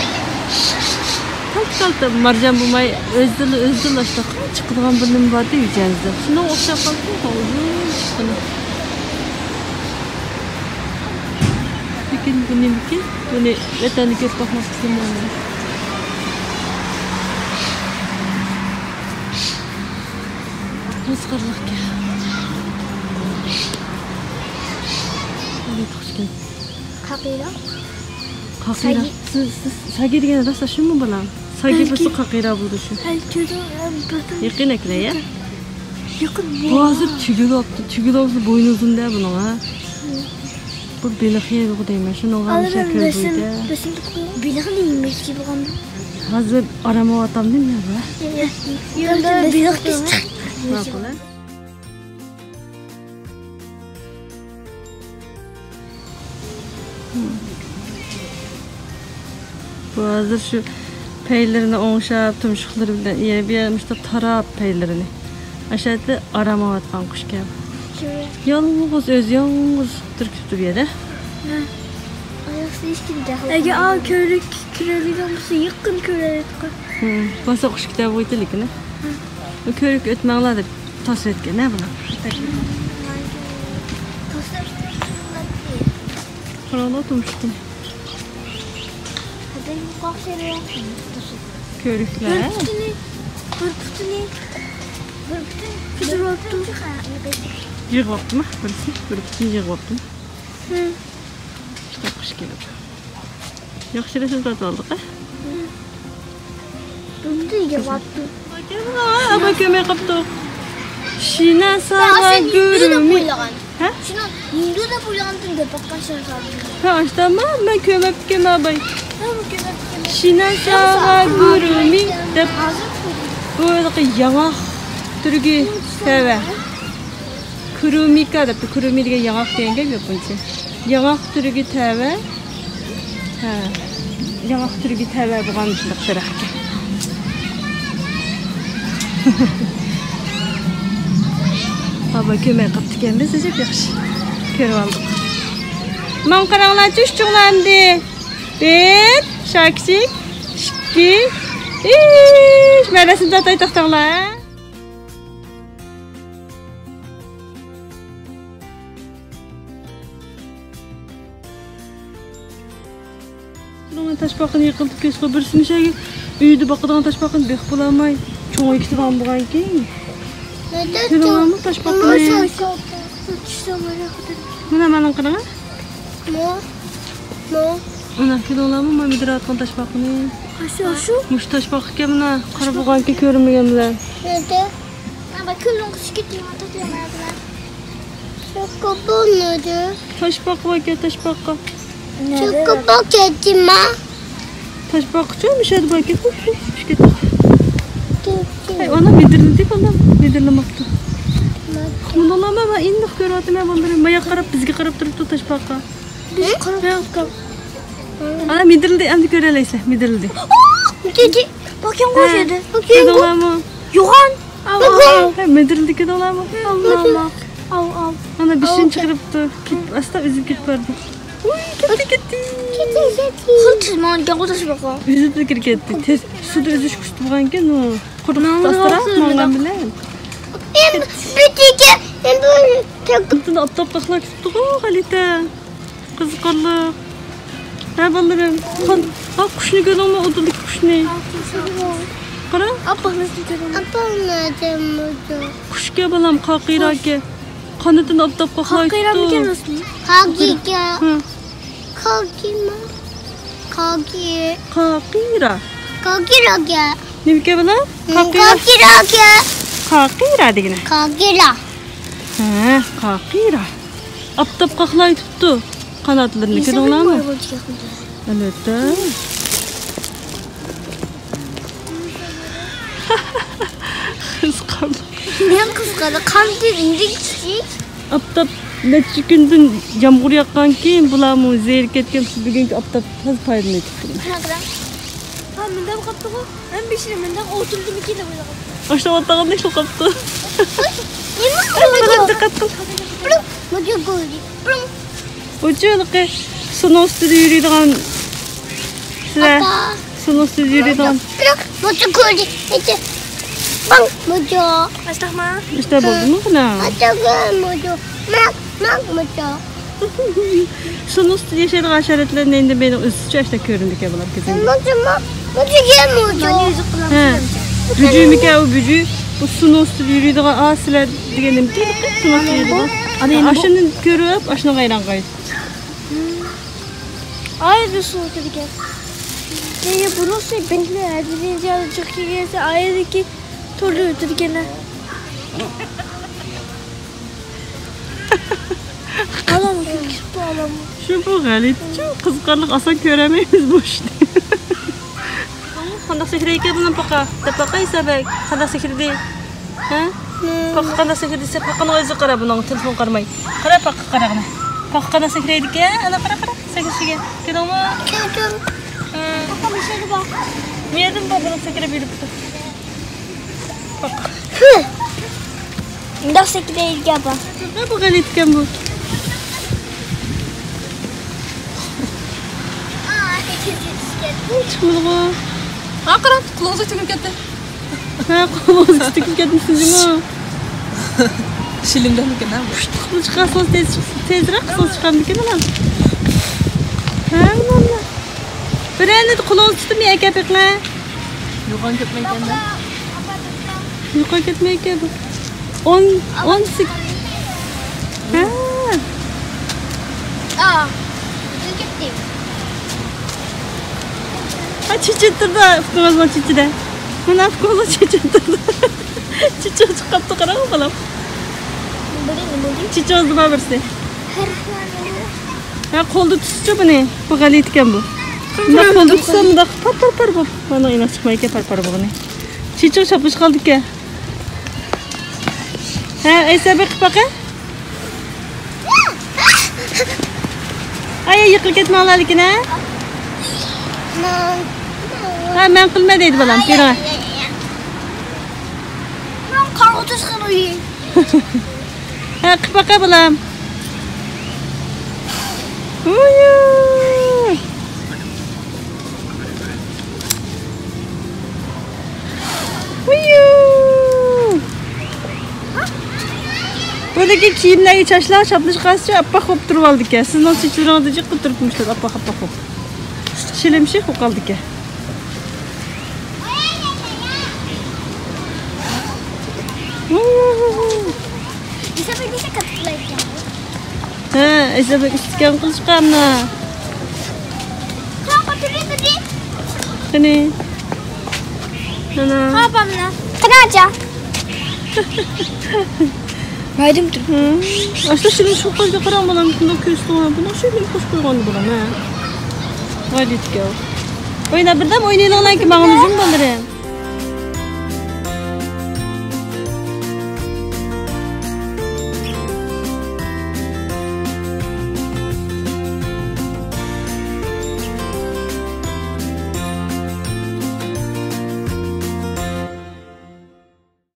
كالتە-كالتە مارجان بولماي، ئۆزىدىنلا، ئۆزىدىنلا ئاشۇنداق چىقىدىغان بىر نېمە بار ئىدى، ھۈجەنزە. شۇنىڭغا ئوخشاپ قالدى، ئۇزۇن چىققىنى. لېكىن بۇ نېمىكىن؟ بۇنى ۋەتەندە كۆرۈپ باقماپتىكەنمەن. قىزىقارلىقكەن. قاقىرا؟ قاقىرا. ساگى. سىز، سىز ساگى دېگەن راسلا شۇمۇ بالام؟ ساگى بولسا قاقىرا بولىدۇ شۇ. يېقىن ئەكلە، يا؟ يېقىن. بۇ ھازىر تۈگۈل ئاپتۇ. تۈگۈل ئاپتۇ، بوينى ئۇزۇن دە بۇنىڭ، ھە؟ بۇ بېلىق يەيدىغۇ دەيمەن، شۇنىڭغا مۇشۇ كۆل بويىدا. بېلىقنى يېمەكچى بولغان. ھازىر ئارام ئاۋاتامدۇ نېمە؟ يولدا بېلىق كېسىپ. ماقۇل، ھە؟ بۇ ھازىر شۇ پەيلىرىنى ئوڭشاپ، تۇمشۇقلىرى بىلەن يەر بۇ يەر مۇشۇنداق تاراپ پەيلىرىنى. ئاشۇ يەردە ئارام ئاۋاتقان قۇشكەن. يالغۇز، ئۆزى يالغۇز تۇرۇپ كېتىپتۇ بۇ يەردە. ئەگەر ئا كۆرۈك كۆرەلىگەن بولسا يېقىن كۆرەلەيدىغان. بولسا قۇش كېتەلمەيدۇ لېكىن. كۆرۈك ئۆتمەڭلار دەپ. تاسلىۋەتكەن ھە بۇنى. قاراڭلار تۇمشۇقنى. كۆرۈكلەر. بىر پۇتىنى، بىر پۇتىنى، بىر پۇتىنى كۆتۈرۈۋاپتۇ. يىغىۋاپتىما؟ بىرسى، بىر پۇتىنى يىغىۋاپتىما؟ شۇنداق قۇش كېلىپ. ياخشى رەسىم تارتىۋالدۇق، ھە؟ بۇنى يىغىۋاپتۇ. ئاباي كۆرمەي قاپتۇ. شىناساۋا گۇرۇمى. ھە؟ شۇنى ھىندۇ دەپ ئويلىغانتىم دەپ باققان شىناساۋا. ھە، ئاشتاما مەن كۆرمەپتىكەن ئاباي. شىناساۋا گۇرۇمى دەپ. بۇ ياڭاق تۈرىگە تەۋە. كۇرۇمىكا دەپتۇ. كۇرۇمى دېگەن ياڭاق دېگەن گەپ ياپونچە. ياڭاق تۈرىگە تەۋە. ھە. ياڭاق تۈرىگە تەۋە بولغان شۇنداق دەرەخكەن. ئابا كۆرمەي قاپتىكەن، بىز ئەجەب ياخشى كۆرۈۋالدۇق. ماڭا قاراڭلارچۇ، ئۈچ چوڭلار ئەمدى. بىر، شاكىچىك، ئىككى، ئۈچ. مەن رەسىم تارتاي، توختاڭلار. بۇنىڭ تاشپاقىنى يىقىلتىپ كەتسىغۇ، بىرسىنى شۇ ئۆيدە باقىدىغان تاشپاقىنى بېقىپ بولالماي، چوڭىيىپ كېتىدىغان بولغانكىن. كۆردۈڭلارمۇ تاشپاقىنى؟ مانا مانا قاراڭ. مانا، كۆردۈڭلارمۇ مانا مىدىرلاۋاتقان تاشپاقىنى؟ قايسى شۇ؟ مۇشۇ تاشپاق ئىكەن، مانا قارا بولغانكەن كۆرۈنمىگەن بىلەن. نېدە؟ مانا كۆلنىڭ قىشى كېتىۋاتىدۇ، مانا بىلەن. قوپۇرمىدى. تاشپاقا باركەن، تاشپاقا. چوقۇپا كەتتىما. تاشپاقىچۇ مۇشەدە باركەن. ئۇھ، ئۇھ، چۈشۈپ كەتتى. كەتتى. ھەي، ئانا مىدىرلىدى، بالام. مىدىرلىماپتۇ. ماكا. مۇنۇلارمۇ مەن ئېنىق كۆرۈۋاتىمەن، بالىلىرىم. ماياققا قاراپ، بىزگە قاراپ تۇرۇپتۇ تاشپاقا. بىز قاراپ تۇرۇپتۇق. ئانا مىدىرلىدى، ئەمدى كۆرەلەيسەن، مىدىرلىدى. دېدى، باكىڭ ھە، قوشىدى. كۆردۈڭلارمۇ؟ يوغان. ئاۋ، ئاۋ، ئاۋ. ھە، مىدىرلىدى، كۆردۈڭلارمۇ؟ ئاللا، ئاللا. ئاۋ، ئاۋ. ئانا بېشىنى چىقىرىپتۇ. كېتىپ، ئاستا ئۈزۈپ كېتىپ باردى. ئۇي، كەتتى، كەتتى. كېتىدۇ، كېتىدۇ. خۇددى سىز ماڭا گەپ قىلىشىپ باققان. ئۈزۈپ كىرىپ كەتتى. تېز، سۇدا ئۈزۈش كۈچى بولغانكەن، ئۇ قۇرۇق ماڭا ئاستىراق ماڭغان بىلەن. ئەم، بىتىگە، ئەم، بۇ ئاپتاپلىقلار كېتىپتىغۇ، غەلىتە. قىزىقارلىق. ھە، بالىلىرىم. قان-، ھا، قۇشنى كۆردۈڭمۇ؟ ئۇدۇلدىكى قۇشنى. قارا. ئاپا، نەرسىنى كۆردۈڭمۇ؟ ئاپا، نەرسىنى كۆردۈڭمۇ؟ قۇشكەن، بالام، قاقىراكەن. قانىتىنى ئاپتاپقا قاقىراكەن قاقلايتتى. رەسمىي. قاقىكەن. ھە. قاقىما. قاقى. قاقىرا. قاقىراكەن. نېمىكەن، بالام؟ قاقىرا. قاقىراكەن. قاقىرا دېگىنە. قاقىرا. ھە، قاقىرا. ئاپتاپ قاقلايتىپتۇ قاناتلىرىنى، كۆردۈڭلارمۇ؟ ئەلۋەتتە. قىزىقارلىق. نېمە قىزىقارلىق؟ قانىتى ئىنچىكىچىك. ئاپتاپ نەچچە كۈندىن يامغۇر ياغقانكىن، بۇلارمۇ زېرىكىپ كەتكەن، بۈگۈنكى ئاپتاپتىن تازا پايدىلىنىۋېتىپتۇ. ھە، مۇنداق قاپتىغۇ. مەن بېشىنى مۇنداق ئولتۇردۇمىكىن دەپ ئويلىغان. ئاشۇ ئولتۇرغاندەك قىلىپ قاپتۇ. نېمە قىلىۋاتىدۇ؟ دىققەت قىل. بىر مۇجۇ كۆردى. بىر. ئۇچۇ ھېلىقى سۇنىڭ ئۈستىدە يۈرىدىغان سىلەر. ئاپا. سۇنىڭ ئۈستىدە يۈرىدىغان. بىر مۇجۇ كۆردى. باڭ مۇجۇ. ئاشتاقما؟ ئىشتە بولدىمۇ قىنا؟ ئاشتاق مۇجۇ. ماق، ماق مۇجۇ. سۇنىڭ ئۈستىدە ياشايدىغان ھاشاراتلار نەينىدە مېنىڭ ئۆزىچە ئاشتا كۆرۈنىدىكەن بۇلار كۆزۈمگە. مۇجۇ، مۇجۇ، مۇجۇ، مۇجۇ. ھە. بۈجۈمىكەن ئۇ بۈجۈ. بۇ سۇنىڭ ئۈستىدە يۈرىدىغان، ئا، سىلەر دېگەن نېمىكەن؟ سۇنىڭ ئۈستىدە يۈرىدىغان. ئاشۇنى كۆرۈپ، ئاشۇنىڭغا ھەيران قالدىم. ئايدا سۇ ئۆتىدىكەن. يا، يا، بۇنىڭ سۈيى بەكلا ھەددىدىن زىيادە چىقىپ كەلگەنسە، ئايدىكى توردا ئۆتىدىكەن. ئالام كېتىپتۇ، ئالام. شۇ بۇ غەلىتىچۇ، قىزىقارلىق، ئاسان كۆرەلمەيمىز بۇ ئىشنى. قانداق سەكرەيدىكەن بۇنىڭ پاقا؟ دەپ باقاي سەبەك. قانداق سەكرىدى؟ ھە؟ پاقا قانداق سەكرىدى دېسە، پاقىنىڭ ئۆزىگە قارا بۇنىڭ، تېلېفونغا قارىماي. قارا پاقا قاراغىنە. پاقا قانداق سەكرەيدىكەن؟ ئانا قارا، قارا. سەكرىشىگە. كۆردۈڭمۇ؟ كۆردۈم. ھە. پاقا مۇشۇ يەردە بار. بۇ يەردىمۇ بار، بۇنىڭ سەكرەپ يۈرۈپتۇ. مۇنداق سەكرەيدىكەن بۇ. بۇ غەلىتىكەن بۇ. چىقمىدىغۇ. ھا، قاراڭ، قۇلىقىڭىزغا تۆكۈلۈپ كەتتى. ھا، قۇلىقىڭىزغا تۆكۈلۈپ كەتمىسۇن جۇمۇ. شىلىمدەمكەن ھە بۇ. قۇلىقىڭىزنى چىقارسىڭىز تېز، تېزرەك قۇلىقىڭىز چىقامدىكىن ئانام. ھە، مانا. بىرەرنى قۇلىقىڭىزنى تۇتۇپ يەكەپ بېقىڭە. يوغان كەتمەيكەن-دە. يوغان كەتمەيكەن بۇ. ئون، ئون سېكۇنت. ھە. ئا، كەتتى. ھە، چېچىپ تۇرىدۇ، ئۇكىڭىزنىڭ چېچىدە. مانا ئۇكىڭىزنىڭ چېچىپ تۇرىدۇ. چېچىق چىقىپتۇ، قاراڭ بالام. چېچىقىڭىزدا بار بىرسى. ھە، قولدا تۇتسىچۇ بۇنى. بۇ غەلىتىكەن بۇ. مۇنداق قولدا تۇتسا مۇنداق پار پار پار بۇ. مانا ئېنىق چىقمايدىكەن پار پار بولغىنى. چېچىق چاپلىشىپ قالدىكەن. ھە، ئەيسە بېقىپ باقە. ئاي، يىقىلىپ كەتمەڭلار لېكىن ھە. ھە، مەن قىلمە دەيدۇ بالام، بېرىڭە. مەن قارىغۇ تۇتقىلى. ھە، قىپ باقە بالام. ھۇيۇ. ھۇيۇ. بۇنىڭكى كىيىملەرگە چاچلار چاپلىشىپ قالسىچۇ، ئاپئاق بولۇپ تۇرۇۋالىدىكەن. سىزنىڭ چېچىلىرىڭىزدا جىق قىلىپ تۇرۇپ مۇشۇنداق ئاپئاق، ئاپئاق بولۇپ. شىلىمشىق بولۇپ قالدىكەن. ھە، ئەيسە بەك ئىستىكان قىلىشقا ئەمنا. قېنى. مانا. قېنى ئاچا. مايدىم تۇرۇپ. ئاشۇ شىرىن شوخاجغا قاراڭ بالام، شۇنداق كۆرسىتىۋالغان. بۇنىڭ شىرىن خوش قويغاندا بالام، ھە. ۋاي دېدىكەن. ئوينا بىردەم ئوينايلىڭلاركى ماڭىمىزمۇ بالىرىم.